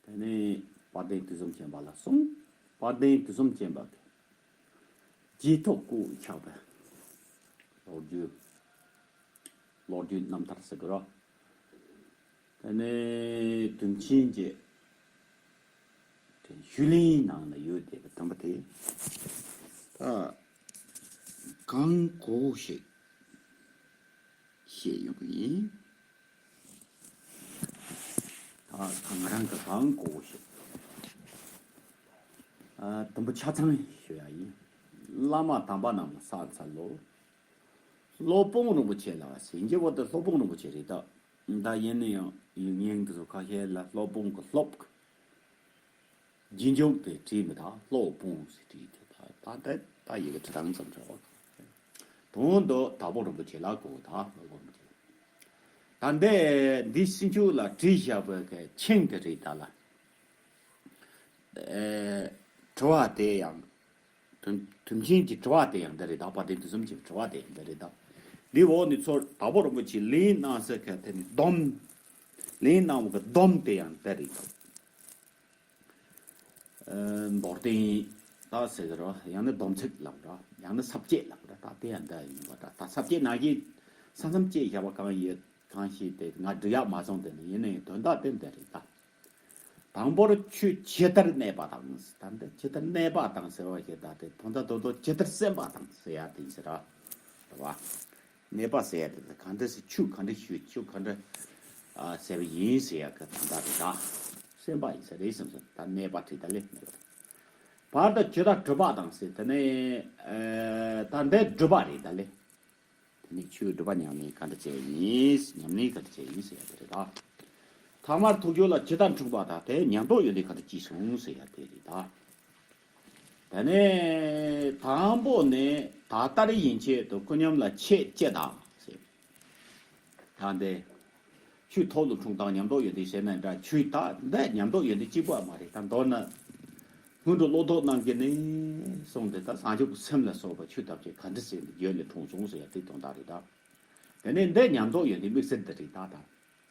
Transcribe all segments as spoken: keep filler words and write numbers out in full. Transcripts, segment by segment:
དེ་ནས་དཔལ་ལྡན་དུས་གསུམ་མཁྱེན་པ་ལ་གསུངས། དཔལ་ལྡན་དུས་གསུམ་མཁྱེན་པ་གི་རྗེས་ཐོབ་སྐུ་ཆགས་པའི་ལོ་རྒྱུས། ལོ་རྒྱུས་རྣམ་ཐར་ཟེར་གི་རོ། དེ་ནས་དུས་ཆེན་གྱི་ཞུས་ལན་ནང་ལ་ཡོད་དེ་གི་དམ་པ་དེ། ད་གང་གོ་ཞིག་བཤད་ཡོང་གི་ཡིན། ད་ང་རང་གི་གང་གོ་ཞིག་ཨ། དུམ་བུ་ཆ་ཚང་ཞུ་ཡ་ཡིན། བླ་མ་དམ་པ་རྣམས་ལ་བསམ་འཚལ་ལོ། སློབ་དཔོན་རིན་པོ་ཆེ་ལ་ཟེར་གྱི་བོ་དེ་སློབ་དཔོན་རིན་པོ་ཆེ་རེད་ད། ད་ཡིན་ན་ཡང་ཡིག་རྙིང་དེ་ཚོ་ཁ་ཤས་ལ་སློབ་དཔོན་གྱི་སློབ་ཀྱི་རྗེས་འཇུག་དེ་བྲིས་མི་ད་སློབ་དཔོན་ཟེར་བྲིས་དེ་ད་ད་ད་ད་ཡི་གེ་བྲི་སྟངས་ཙམ་རེད་བ། དོན་དུ་དྭགས་པོ་རིན་པོ་ཆེ་ལ་གོ་ད་སློབ་དཔོན་རིན་པོ་ཆེ། ད་འདི་འདི་ཕྱི་ཕྱོགས་ལ་བྲིས་བཞག་པའི་གི་ཆིངས་དེ་རེད་ད་ལ། ཨེ། དྲི་བ་དེ་ཡང་། དུམ་དུམ་ཆེན་གྱི་དྲི་བ་དེ་ཡང་འདི་རེད་ད། དཔལ་ལྡན་དུས་གསུམ་གྱི་དྲི་བ་དེ་ཡང་འདི་རེད་ད། འདི་འོག་ནས་ཚུར་དྭགས་པོ་རིན་པོ་ཆེས་ལན་གནང་ས་ག་དེ་ནི་སྡོམ། ལན་གནང་བ་གི་སྡོམ་དེ་ཡང་འདི་རེད་ད། ཨེ། མདོར་བསྟན་ད་ཟེར་གི་རོ། ཡང་ན་སྡོམ་ཚིག་ལབ་ར། ཡང་ན་ས་བཅད་ལབ་ར། ད་དེ་ཡང་འདི་ཡིན་པ་ད། ད་ས་བཅད་ནང་གི་ས་མཚམས་བཅད་བཞག་པ་གང་ཡོད་གང་ཤེས་དེ་ང་འབྲི་ཡག་མ་སོང་། དེ་ནི་ཡིན་ནའི་དོན་དག་དེ་འདི་རེད་ད། དང་པོར་ཆོས་ཇི་ལྟར་གནས་པ་དང་། ད་འདི་ཇི་ལྟར་གནས་པ་དང་ཟེར་བ་ཞིག་ད་དེ་དོན་དག་རྡོག་རྡོག་ཇི་ལྟར་གསན་པ་དང་ཟེར་ཡ་དེ་ཡིན་ཟེར་ར། རེད་བ། གནས་པ་ཟེར་ཡ་དེ་གང་འདྲ་ཟེར། ཆོས་གང་འདྲ་ཞུ། ཆོས་གང་འདྲ་ཨ་ཟེར་བ་ཡིན་ཟེར་ཡ་གི་དོན་དག་རེད་ད། གསན་པ་ཡིན་ཟེར་རེད་བསམ་སོང་། ད་གནས་པ་བྲིས་ད་ལེ། བར་དུ་ཇི་ལྟར་གྲུབ་པ་དང་ཟེར། དེ་ནས་ཨ་ད་འདི་སྒྲུབ་པ་རེད་ད་ལེ། དེ་ནས་ཆོས་སྒྲུབ་པ་ཉམས་ལེན་ག་འདྲ་བྱས་ཡིན། ཉམས་ལེན་ག་འདྲ་བྱས་ཡིན་ཟེར་ཡ་དེ་རེད་ད། ཐ་མར་ཐུགས་རྒྱུད་ལ་ཇི་ལྟར་འཁྲུངས་པ་དང་དེ་ཉམས་རྟོགས་ཡོན་ཏན་ག་འདྲ་སྐྱེས་སོང་ཟེར་ཡ་དེ་རེད་ད། དེ་ནས་དང་པོ་ནི་ད་ལྟར་ཡན་ཆད་དུ་སྐུ་ཉམས་ལ་ཆེད་ཅེས་དང་ཟེར། ད་འདི་ཆོས་ཐོག་ཏུ་འཁྲུངས་དང་ཉམས་རྟོགས་ཡོན་ཏན་ཟེར་ན་འདྲ། ཆོས་ད་འདི་ཉམས་རྟོགས་ཡོན་ཏན་གཅིག་པ་མ་རེད་ད། མདོར་ན་སྔོན་འགྲོ་བློ་ལྡོག་རྣམས་ཀྱིས་ནི་གསུངས་ཏེ་ད་བྱང་ཆུབ་ཀྱི་སེམས་ལ་སོགས་པ་ཆོས་ཐམས་ཅད་ག་འདྲ་ཟེར་ནས་རྒྱུད་ལ་འཁྲུངས་སོང་ཟེར་ཡ་དེ་དོན་དག་རེད་ད། དེ་ནས་འདི་ཉམས་རྟོགས་ཡོན་ཏན་དམིགས་བསལ་འདི་རེད་ད། ད་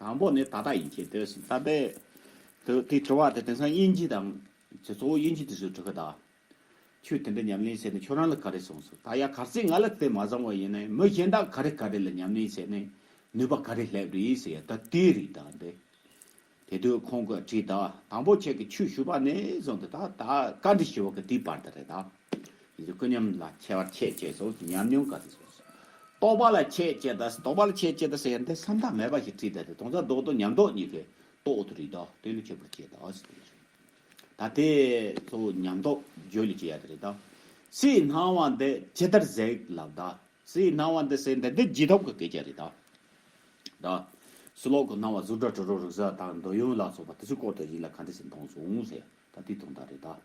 དང་པོ་ནི་ད་ལྟ་ཡན་ཆད་དུ་ཟེར། ད་དེ་དུ་དེ་དྲི་བ་དེ་དེང་སང་དབྱིན་ཇི་དང་། ཁྱེད་གཙོ་བོ་དབྱིན་ཇི་དེ་ཚོས་དྲི་གི་ད། ཆོས་དེ་འདྲ་ཉམས་ལེན་བྱས་ནས་ཁྱོད་རང་ལ་ག་རེ་སོང་ཟེར། ད་ཡ་གལ་སྲིད་ང་ལ་དེ་མ་བྱུང་བ་ཡིན་ན་མི་གཞན་དག་ག་རེ་ག་རེ་ལ་ཉམས་ལེན་བྱས་ནས་ནུས་པ་ག་རེ་སླེབས་རེད་ཟེར་ཡ་ད་དེ་རེད་ད་འདི། དེ་དུས་ཁོང་གིས་དྲིས་ད། དང་པོ་ཁྱེད་ཀྱིས་ཆོས་ཞུས་པ་ནས་བཟུང་སྟེ་ད་ད་བཀའ་འདྲི་ཞུ་བ་གི་དེའི་བར་དུ་རེད་ད། ཡིན་ཚུལ་སྐུ་ཉམས་ལ་ཁྱད་པར་ཆེ་ཅེས་སོགས་ཉམས་མྱོང་ག་དེ་སོགས་སོ། རྟོགས་པ་ལ་ཆེད་ཅེས་ད། རྟོགས་པ་ལ་ཆེད་ཅེས་ད་ཟེར་ཡ་འདི་བསམ་བློ་མེད་པ་ཞིག་བྲིས་ད། དེ་དོན་དག་རྡོག་རྡོག་ཉམས་རྟོགས་གཉིས་ཀའི་རྟོགས་དུ་རེད་ད། དེ་ལ་ཁྱད་པར་ཆེ་ད་ཟེར་དེ་རེད། ད་དེ་གཙོ་བོ་ཉམས་རྟོགས་རྒྱུད་ལ་སྐྱེ་ཡ་དེ་རེད་ད། སྲིད་སྣང་བ་འདི་ཇི་ལྟར་གཟིགས་ལབ་ད། སྲིད་སྣང་བ་འདི་ཟེར་འདི་འདི་རྗེས་ཐོབ་ཀྱི་སྐད་ཆ་རེད་ད། ད་ཕྱི་ལོགས་ཀྱི་སྣང་བ་གཟུགས་སྒྲ་དྲི་རོ་རེག་བྱ་དང་འདོད་ཡོན་ལ་སོགས་པ་དེ་ཚོའི་སྐོར་དུ་ཡིད་ལ་ག་འདྲ་ཞིག་འདོང་སོང་ཟེར། ད་དེ་དོན་དག་རེད་ད།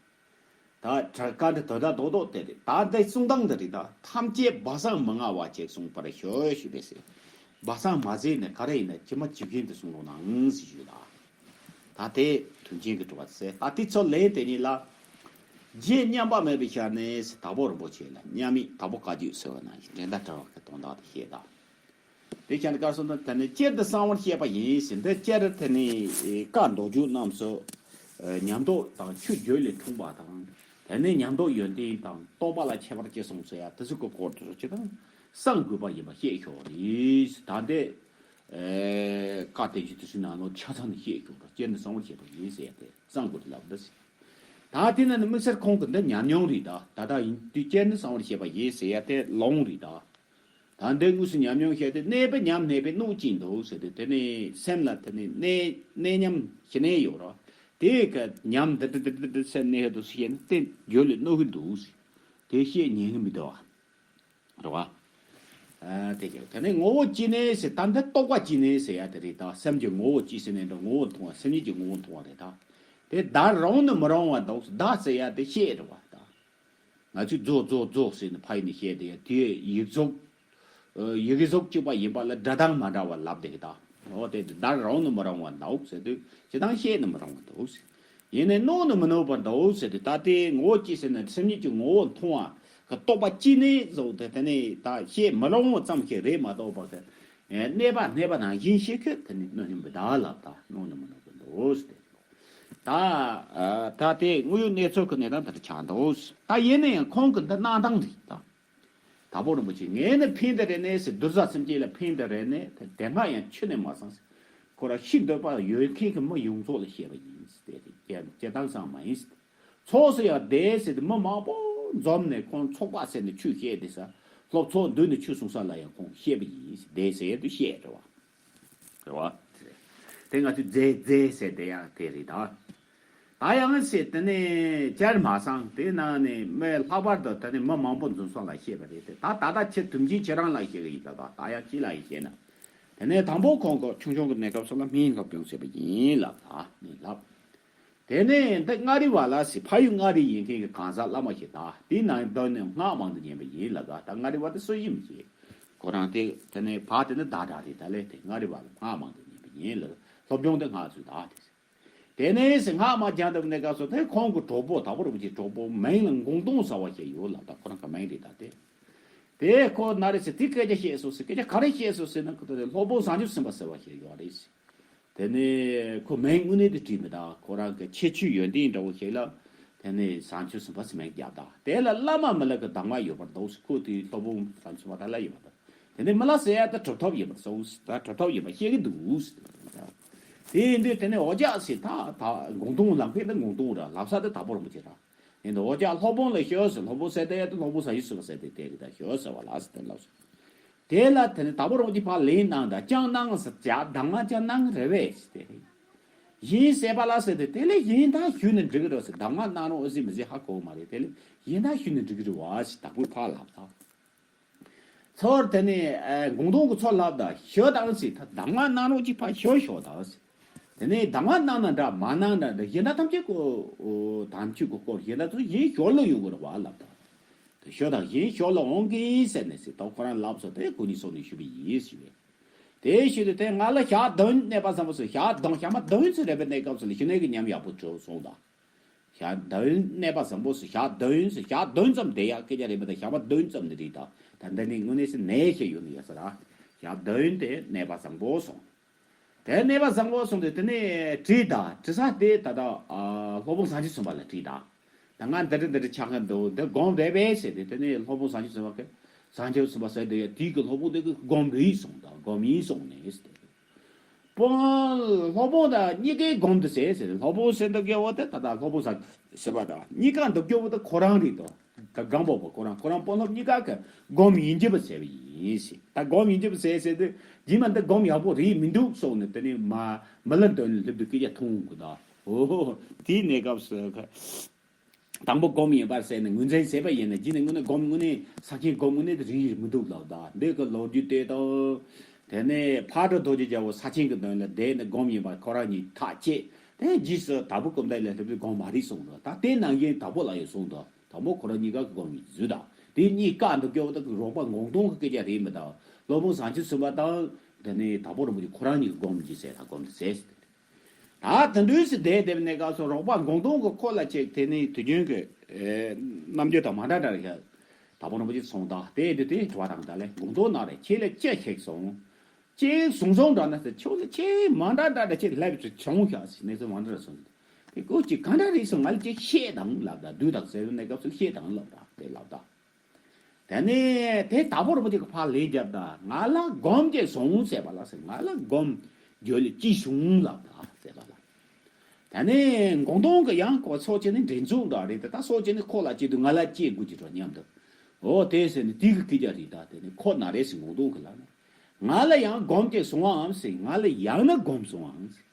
ད་བཀའ་འདྲི་དོན་དག་རྡོག་རྡོག་དེ་རེད། ད་འདི་གསུང་སྟངས་འདི་རེད་ད། ཐམས་ཅད་སྦ་གསང་མི་མངའ་བ་ཅིག་གསུང་པར་ཞུ་ཞུས་པས་ཟེར། སྦ་གསང་མ་བྱས་ནས་ག་རེ་ཡིན་ན་ཇི་མ་ཇི་བཞིན་དུ་གསུང་རོགས་གནང་ཟེར་ཞུས་ད། ད་དེ་དོན་ཆེན་གྱི་དྲི་བ་ཟེར། ད་དེ་ཚོ་ལན་དེ་ཉིད་ལ། རྗེ་མཉམ་པ་མེད་པའི་ཞལ་ནས་དྭགས་པོ་རིན་པོ་ཆེ་ལ་མཉམ་མེད་དྭགས་པོ་བཀའ་བརྒྱུད་ཟེར་བ་ན་འགྲན་ཟླ་བྲལ་བ་གི་དོན་དག་དེ་བཤད་ད། དེ་ཁྱེད་ཀྱི་སྐལ་སོ་ན་དེ་ནི་སྤྱིར་དུ་གསང་བར་བཤད་པ་ཡིན་ཟེར། འདི་སྤྱིར་དེ་ནི་བཀའ་མདོ་རྒྱུད་རྣམས་སུ་ཉམས་རྟོགས་དང་ཆོས་རྒྱུད་ལས་འཁྲུངས་པ་དང་། དེ་ནི་ཉམས་རྟོགས་ཡོན་ཏན་དང་རྟོགས་པ་ལ་ཁྱད་པར་སྐྱེས་སོང་ཟེར་ཡ་དེ་ཚོ་གི་སྐོར་དུ་སོ་ཅི་དང་གསང་དགོས་པ་ཡིན་པ་བཤད་ཆོག་རེད། ད་འདི་བཀའ་བསྟན་བཅོས་དེ་ཚོའི་ནང་ལོགས་ཆ་ཚང་ནས་བཤད་ཆོག་རེད། སྤྱིར་ནི་གསང་བར་བཤད་པ་ཡིན་ཟེར་ཡ་དེ་གསང་དགོས་རེད་ལབ་འདི་ཟེར། ད་དེ་ན་ནི་དམིགས་བསལ་ཁོང་གི་འདི་ཉམས་མྱོང་རེད་ད། ད་ལྟ་ཡིན་དུས་སྤྱིར་ནི་གསང་བར་བཤད་པ་ཡིན་ཟེར་ཡ་དེ་ལོང་རེད་ད། ད་འདི་དངོས་སུ་ཉམས་མྱོང་བཤད་དེ་གནས་པའི་ཉམས་གནས་པའི་གནོད་ཅིག་འདུག་ཟེར་ཏེ། དེ་ནི་སེམས་ལ་དེ་ནི་གནས་གནས་ཉམས་ཞི་གནས་ཡོད་རོ། དེ་ག་ཉམས་འདི་འདི་འདི་འདི་འདི་སེམས་གནས་ཧེ་འདུག་ཟེར་ནི་དེ་རྒྱུད་ལ་གནོད་ཀྱི་འདུག་ཟེར། དེ་བཤད་ཉན་གི་མི་འདུག་བ། རེད་བ། ཨ་དེ་ག་དེ་ནི་ངོ་བོ་སྐྱེས་ནས་ཟེར། ད་འདི་རྟོག་པ་སྐྱེས་ནས་ཟེར་ཡ་དེ་རེད་ད། སེམས་ཀྱི་ངོ་བོ་སྐྱེས་ཟེར་ནས་འདྲ། ངོ་བོ་མཐོང་བ། སེམས་ཉིད་ཀྱི་ངོ་བོ་མཐོང་བ་རེད་ད། དེ་བརྡ་རུང་ནི་མི་རུང་བ་འདུག། བརྡ་ཟེར་ཡ་དེ་བཤད་རེད་བ་ད། ང་ཚོས་རྫོགས་རྫོགས་རྫོགས་ཟེར་ནས་ཕ་ཡིས་ནས་བཤད་དེ་ཡ་དེ་ཡི་གེ་ཟུག་ཨ། ཡི་གེ་ཟུག་གཅིག་པ་ཡིན་པ་ལ་སྒྲ་གདངས་མ་འདྲ་བ་ལབ་བསྡད་ཀྱི་ད། འོ་དེ་བརྡ་རུང་ནི་མི་རུང་བ་འདུག་ཟེར་དུས་ཇི་ལྟར་བཤད་ནི་མི་རུང་བ་འདུག་ཟེར། ཡིན་ནའི་གནོད་ནི་མི་གནོད་པ་འདུག་ཟེར་དུས། ད་དེ་ངོ་བོ་སྐྱེས་ཟེར་ན་སེམས་ཉིད་ཀྱི་ངོ་བོ་མཐོང་བ་གི་རྟོག་པ་སྐྱེས་ནས་བཟོ་དེ་དེ་ནས་ད་བཤད་མི་རུང་བ་ཙམ་ཞིག་རེད་མ་གཏོགས་པ་དེ། གནས་པ་གནས་པ་ནང་བཞིན་བཤད་ཁུལ་དེ་ནི་གནོད་ནི་མི་གདའ་ལབ་ད། གནོད་ནི་མི་གནོད་པ་འདུག་ཟེར་དེ། ད་ཨ་ད་དེ་དངོས་ཡོད་གནས་ཚུལ་གྱི་གནས་སྟངས་དེ་འདྲ་ཆགས་འདུག་ད་ཡིན་ན་ཡང་ཁོང་གི་འདི་གནང་སྟངས་རེད་ད། དྭགས་པོ་རིན་པོ་ཆེ་ངས་ནི་ཕན་དེ་རེད་ནས་ཟེར། བདུད་བཟའ་སེམས་ཅན་ལ་ཕན་དེ་རེད་ནས་དེ་སྔ་ཡང་ཁྱོན་ནས་མ་གསུངས་ཟེར། ཁོ་རང་ཤི་འདོད་པ་ཡོད་མཁན་གྱི་མི་ཡོངས་རྫོགས་ལ་བཤད་པ་ཡིན་ཟེར། དེ་དེ་སྤྱིར་བཏང་ཙམ་མ་ཡིན་ཟེར། ཚོགས་སུ་ཡང་བསྡད་ཟེར་དེ་མི་མང་པོ་འཛོམས་ནས་ཁོང་ཚོགས་པ་ཟེར་ནས་ཆོས་བཤད་དེ་ས། སློབ་ཚོགས་འདུས་ནས་ཆོས་གསུང་ས་ལ་ཡང་ཁོང་བཤད་པ་ཡིན་ཟེར། བསྡད་ཟེར་དུ་བཤད་རེད་བ། རེད་བ། དེ་ང་ཚོས་རྫས་རྫས་ཟེར་དེ་ཡང་དེ་རེད་ད། ད་ཡང་ཟེར་དེ་ནས་བཅར་མ་སང་དེ་ནང་ནས་མི་ལྷག་པར་དུ་དེ་ནས་མི་མང་པོ་འཛོམས་སོང་ལ་བཤད་པ་རེད་དེ། ད་ད་ལྟ་ཁྱེད་དུམ་གྱིས་ཁྱེད་རང་ལ་བཤད་གི་ཡིན་ད། ད་ད་ཡང་ཅི་ལ་ཡིན་བཤད་ན། དེ་ནས་དང་པོ་ཁོང་གི་ཆུང་ཆུང་གི་གནས་སྐབས་སུ་ལ་མིང་སློབ་སྦྱོང་བྱས་པ་ཡིན་ལབ་ད་མིང་ལབ། དེ་ནས་འདི་མངའ་རིས་པ་ལ་ཟེར། ཕ་ཡུལ་མངའ་རིས་ཡིན་མཁན་གྱི་གང་ཟག་བླ་མ་ཞིག་ད་དེའི་ནང་འདོན་ནས་སྔགས་མང་དུ་ཉན་པ་ཡིན་ལབ་ད། ད་མངའ་རིས་པ་དེ་སུ་ཡིན་མི་ཤེས། ཁོ་རང་དེ་དེ་ནས་ཕ་དེ་ནི་བདག་འདྲ་རེད་ད་ལས་དེ་མངའ་རིས་པ་ལ་སྔགས་མང་དུ་ཉན་པ་ཡིན་ལབ། སློབ་སྦྱོང་དེ་སྔགས་ཚུལ་ད་དེ་ཟེར། དེ་ནས་ཟེར་སྔགས་མ་སྦྱངས་ཐུབ་ནས་སྐབས་སུ་དེ་ཁོང་གི་གྲོགས་པོ་དྭགས་པོ་རིན་པོ་ཆེའི་གྲོགས་པོ་མིང་ལ་མགོ་མདུང་ཟེར་བ་ཞིག་ཡོད་ལབ་ད། ཁོ་རང་གི་མིང་རེད་ད་དེ། དེ་ཁོ་ན་རེ་ཟེར་དེ་སྐད་ཆ་བཤད་སོང་ཟེར། སྐད་ཆ་ག་རེ་བཤད་སོང་ཟེར་ན་ཁོ་དེ་སློབ་དཔོན་བྱང་ཆུབ་སེམས་དཔའ་ཟེར་བ་ཞིག་ཡོད་རེད་ཟེར། དེ་ནས་ཁོ་མིང་དངོས་གནས་དེ་བྲིས་མི་ད། ཁོ་རང་གི་ཁྱད་ཆོས་ཡོན་ཏན་འདྲ་བོ་ཞིག་ལ་དེ་ནས་བྱང་ཆུབ་སེམས་དཔའ་ཟེར་མིང་བརྒྱབ་ད། དེ་ལ་བླ་མ་མི་ལ་གི་གདམས་ངག་ཡོད་པར་འདུག་ཟེར། ཁོ་དེ་སློབ་དཔོན་བྱང་ཆུབ་སེམས་དཔའ་ད་ལ་ཡོད་པར་འདུག་དེ་ནས་མི་ལ་ཟེར་ཡ་ད་གྲུབ་ཐོབ་ཡིན་པར་སོང་ཟེར། ད་གྲུབ་ཐོབ་ཡིན་པ་ཤེས་ཀྱི་འདུག་ཟེར། དེ་ཡིན་དུས་དེ་ནས་འོ་ཅག་ཟེར་ད་ད་མགོ་མདུང་ལབ་མཁན་ད་མགོ་མདུང་ར་ལབ་ས་དེ་དྭགས་པོ་རིན་པོ་ཆེ་ར། ཡིན་དུས་འོ་ཅག་སློབ་དཔོན་ལ་ཤོད་ཟེར། སློབ་དཔོན་ཟེར་དེ་ཡ་དེ་སློབ་དཔོན་བྱང་ཆུབ་སེམས་དཔའ་ཟེར་དེ་དེ་རེད་ད། ཤོད་ཟེར་བ་ལ་ཟེར་དེ་ལབ་སོང་། དེ་ལ་དེ་ནས་དྭགས་པོ་རིན་པོ་ཆེ་ཕར་ལན་གནང་ད། ཅང་གནང་ཟེར། ཅག་གདམས་ངག་ཅང་གནང་རེད་བས་ཟེར་དེ་རེད། ཡིན་ཟེར་བ་ལ་ཟེར་དེ། དེ་ལས་ཡིན་ད་ཞུས་ནས་འགྲིག་གི་རེད་ཟེར། གདམས་ངག་གནང་རོགས་ཨེ་ཟེར་མི་ཟེར་ཧ་གོ་མ་རེད། དེ་ལས་ཡིན་ད་ཞུས་ནས་འགྲིག་གི་རེད་བ་ཟེར་དྭགས་པོས་ཕར་ལབ་ད། ཚོར་དེ་ནས་ཨ་མགོ་མདུང་གི་ཚོར་ལབ་ད། ཤོད་དང་ཟེར། ད་གདམས་ངག་གནང་རོགས་ཅིག་ཕར་ཤོད་ཤོད་ད་ཟེར། དེ་ནས་གདམས་ངག་གནང་ན་འདྲ་མ་གནང་ན་འདྲ་གཞན་དག་ཐམས་ཅད་ཀོ་དམ་ཆོས་ཀྱི་སྐོར་གཞན་དག་ཚོ་གཞན་ཞོར་ལ་ཡོང་གི་རེད་བ་ལབ་ད། དེ་ཤོད་དང་གཞན་ཞོར་ལ་འོང་གི་ཟེར་ནས་ཟེར། ད་ཁོ་རང་ལབ་སོང་། དེ་ཁོ་གཉིས་སོང་ནས་ཞུས་པ་ཡིན་ཞུས་པས། དེ་ཞུས་ཏེ་དེ་ང་ལ་ཞག་བདུན་གནས་པ་བཟང་པོ་སོང་། ཞག་བདུན་ཞག་མ་བདུན་ཙམ་རེ་བའི་གནས་སྐབས་སུ་ལ་ཞི་གནས་ཀྱི་ཉམས་ཡག་པོ་བྱུང་སོང་ད། ཞག་བདུན་གནས་པ་བཟང་པོ་སོང་། ཞག་བདུན་ཟེར་ཞག་བདུན་ཙམ་བསྡད་ཡག་སྐད་ཆ་རེད་མི་ད། ཞག་མ་བདུན་ཙམ་ནི་རེད་ད། ད་འདི་ནི་དངོས་གནས་སུ་ནད་ཞིག་ཡོད་ནི་ཡོད་ས་ར། ཞག་བདུན་དེ་གནས་པ་བཟང་པོ་སོང་། དེ་གནས་པ་བཟང་པོ་སོང་དུས་དེ་ནས་བྲིས་ད། བྲིས་ས་དེ་ད་ལྟ་ཨ་སློབ་དཔོན་བྱང་ཆུབ་སེམས་དཔའ་ལ་བྲིས་ད། ད་ང་འདི་འདྲ་འདི་འདྲ་ཆགས་ཀྱི་འདུག་འདི་སྒོམ་རེད་པས་ཟེར་ཏེ། དེ་ནས་སློབ་དཔོན་བྱང་ཆུབ་སེམས་དཔའ་གིས་བྱང་ཆུབ་སེམས་དཔའ་ཟེར་དེ་དེའི་གི་སློབ་དཔོན་དེ་གི་སྒོམ་རེད་གསུངས་ད། སྒོམ་ཡིན་གསུངས་ནས་ཟེར་ཏེ། དཔོན་སློབ་དཔོན་དང་གཉིས་ཀའི་སྒོམ་དུ་ཟེར་ཟེར། སློབ་དཔོན་ཟེར་འདུག་རྒྱལ་བོ་དེ་ད་ལྟ་སློབ་དཔོན་ཟེར་ཟེར་བ་དང་གཉིས་ཀ་འདུག་རྒྱལ་བོ་དེ་ཁོ་རང་རེད་དོ། ད་སྒམ་པོ་པ་ཁོ་རང་ཁོ་རང་དཔོན་སློབ་གཉིས་ཀ་གི་སྒོམ་ཡིན་གྱི་པ་ཟེར་བ་ཡིན་ཟེར། ད་སྒོམ་ཡིན་གྱི་པ་ཟེར་ཟེར་དུས་རྗེས་མ་འདི་སྒོམ་ཡག་པོ་རེད་མི་འདུག་སོགས་ནས་དེ་ནས་མ་མི་ལ་འདོན་ནས་སླེབས་དུས་སྐད་ཆ་ཐུང་གི་ད། འོ་དེའི་གནས་སྐབས་སུ་དང་པོ་སྒོམ་ཡིན་པར་ཟེར་ནས་ངོས་འཛིན་བྱས་པ་ཡིན་ན། རྗེས་ནས་དངོས་གནས་སྒོམ་དངོས་གནས་ས་ཆེན་སྒོམ་དངོས་གནས་དེ་རིགས་མི་འདུག་ལབ་ད། འདི་གི་ལོ་རྒྱུས་དེ་དང་། དེ་ནས་ཕག་གྲུ་རྡོ་རྗེ་རྒྱལ་པོ་ས་ཆེན་གྱི་མདུན་ལ་བསྡད་ནས་སྒོམ་ཡིན་པར་ཁོ་རང་གཉིས་ཐག་བཅད། དེ་རྗེས་སུ་དྭགས་པོ་སྐུ་འདྲ་ལ་སླེབས་དུས་སྒོམ་མ་རེད་གསུངས་འདུག་ད་དེ་ནང་བཞིན་དྭགས་པོ་ལ་ཡང་གསུངས་འདུག་དང་པོ་ཁོ་རང་གཉིས་ཀ་གི་སྒོམ་ཡིན་བཟོས་དང་། དེ་གཉིས་ཀ་འདུག་རྒྱལ་པོ་དང་གི་རོགས་པ་མགོ་མདུང་གི་སྐད་ཆ་རེད་མི་དང་། སློབ་དཔོན་བྱང་ཆུབ་སེམས་དཔའ་དང་། དེ་ནས་དྭགས་པོ་རིན་པོ་ཆེ་ཁོ་རང་གཉིས་ཀྱི་སྒོམ་གྱིས་ཟེར་དང་སྒོམ་དུ་ཟེར། ད་དེ་འདྲ་ཞིག་བསྡད་བསྡད་པའི་གནས་སྐབས་སུ་རོགས་པ་མགོ་མདུང་གི་ཁོ་ལ་ཅིག་དེ་ནས་དུས་རྒྱུན་གྱི་རྣམ་འགྱུར་དང་མ་འདྲ་འདྲ་རེད། དྭགས་པོ་རིན་པོ་ཆེ་སོང་དང་དེ་དུས་དེ་དྲི་བ་དང་ད་ལས་མགོ་མདུང་ན་རེ་ཁྱེད་ལ་ཅི་ཞིག་སོང་། ཅིག་ཟུང་ཟུང་འདྲ་ན་ཟེར། ཁྱོད་ལ་ཅིག་མ་འདྲ་འདྲ་འདྲ་ཅིག་ལབ་ཅིག་བྱུང་ཤག་ཟེར། གནས་ཚུལ་མ་འདྲ་འདྲ་སོང་། དེ་ཀོ་ཅིག་ག་འདྲ་རེད་སོང་། ང་ལ་ཅིག་བཤད་དང་ལབ་ད། དུས་དང་ཟེར་བའི་གནས་སྐབས་སུ་བཤད་དང་ལབ་ད་དེ་ལབ་ད། དེ་ནས་དེ་དྭགས་པོ་རིན་པོ་ཆེ་གི་ཕར་ལན་བརྒྱབ་ད། ང་ལ་སྒོམ་ཅིག་སོང་ཟེར་བ་ལ་ཟེར། ང་ལ་སྒོམ་རྒྱུད་ལ་ཅིག་བྱུང་ལབ་ད་ཟེར་བ་ལ། དེ་ནས་མགོ་མདུང་གི་ཡང་ཁོ་སོ་སྐྱེ་ནི་འདྲེན་ཚུགས་འདྲ་རེད་ད། ད་སོ་སྐྱེ་ནི་ཁོ་ལ་བྱེད་དུས་ང་ལ་བྱེད་དགོས་ཀྱི་འགྲོ་སྙམ་དུ། འོ་དེ་ཟེར་ནས་དེ་གི་སྐད་ཆ་རེད་ད། དེ་ནས་ཁོ་ན་རེ་ཟེར་མགོ་མདུང་གི་ལ་ནི། ང་ལ་ཡང་སྒོམ་ཅིག་སོང་བའམ་ཟེར། ང་ལ་ཡང་ན་སྒོམ་སོང་བའམ་ཟེར།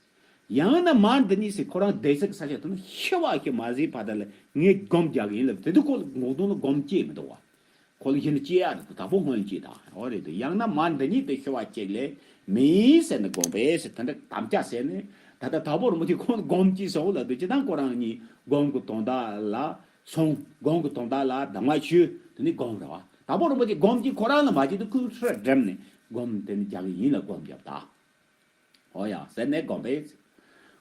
ཡང་ན་མ་འདི་གཉིས་སུ་ཁོ་རང་བསྡད་ས་གི་ས་ཆ་དེ་ནི་ཤི་བ་ཞིག་མ་ཟིན་བར་དུ་ལ་ངས་སྒོམ་རྒྱག་གི་ཡིན་ལབ། དེ་དུས་ཁོ་ལ་མགོ་མདུང་ལ་སྒོམ་སྐྱེས་མི་འདུག་བ། ཁོ་ལ་གཞི་ནས་སྐྱེ་ཡག་རེད། དྭགས་པོ་སྔོན་སྐྱེས་དང་འོ་རེད་དུ། ཡང་ན་མ་འདི་གཉིས་དེ་ཤི་བ་གཅིག་ལས་མིན་ཟེར་ནས་སྒོམ་པས་ཟེར། དེ་འདྲ་དམ་བཅའ་བྱས་ནས་ད་ལྟ་དྭགས་པོ་རིན་པོ་ཆེ་ཁོང་སྒོམ་སྐྱེས་སོང་ལབ་དུས་ཅི་ལྟར་ཁོ་རང་གཉིས་སྒོམ་གྱི་དོན་དག་ལ་སོང་། སྒོམ་གྱི་དོན་དག་ལ་གདམས་ངག་ཞུས། དེ་ནི་སྒོམ་རེད་བ། དྭགས་པོ་རིན་པོ་ཆེ་སྒོམ་གྱིས་ཁོ་རང་ལ་མ་བྱེད་དུ་ཁོས་ཧྲ་འགྲིམ་ནས་སྒོམ་དེ་ནི་རྒྱག་གི་ཡིན་ལ་སྒོམ་བརྒྱབ་ད། ཨོ་ཡ་ཟེར་ནས་སྒོམ་པས།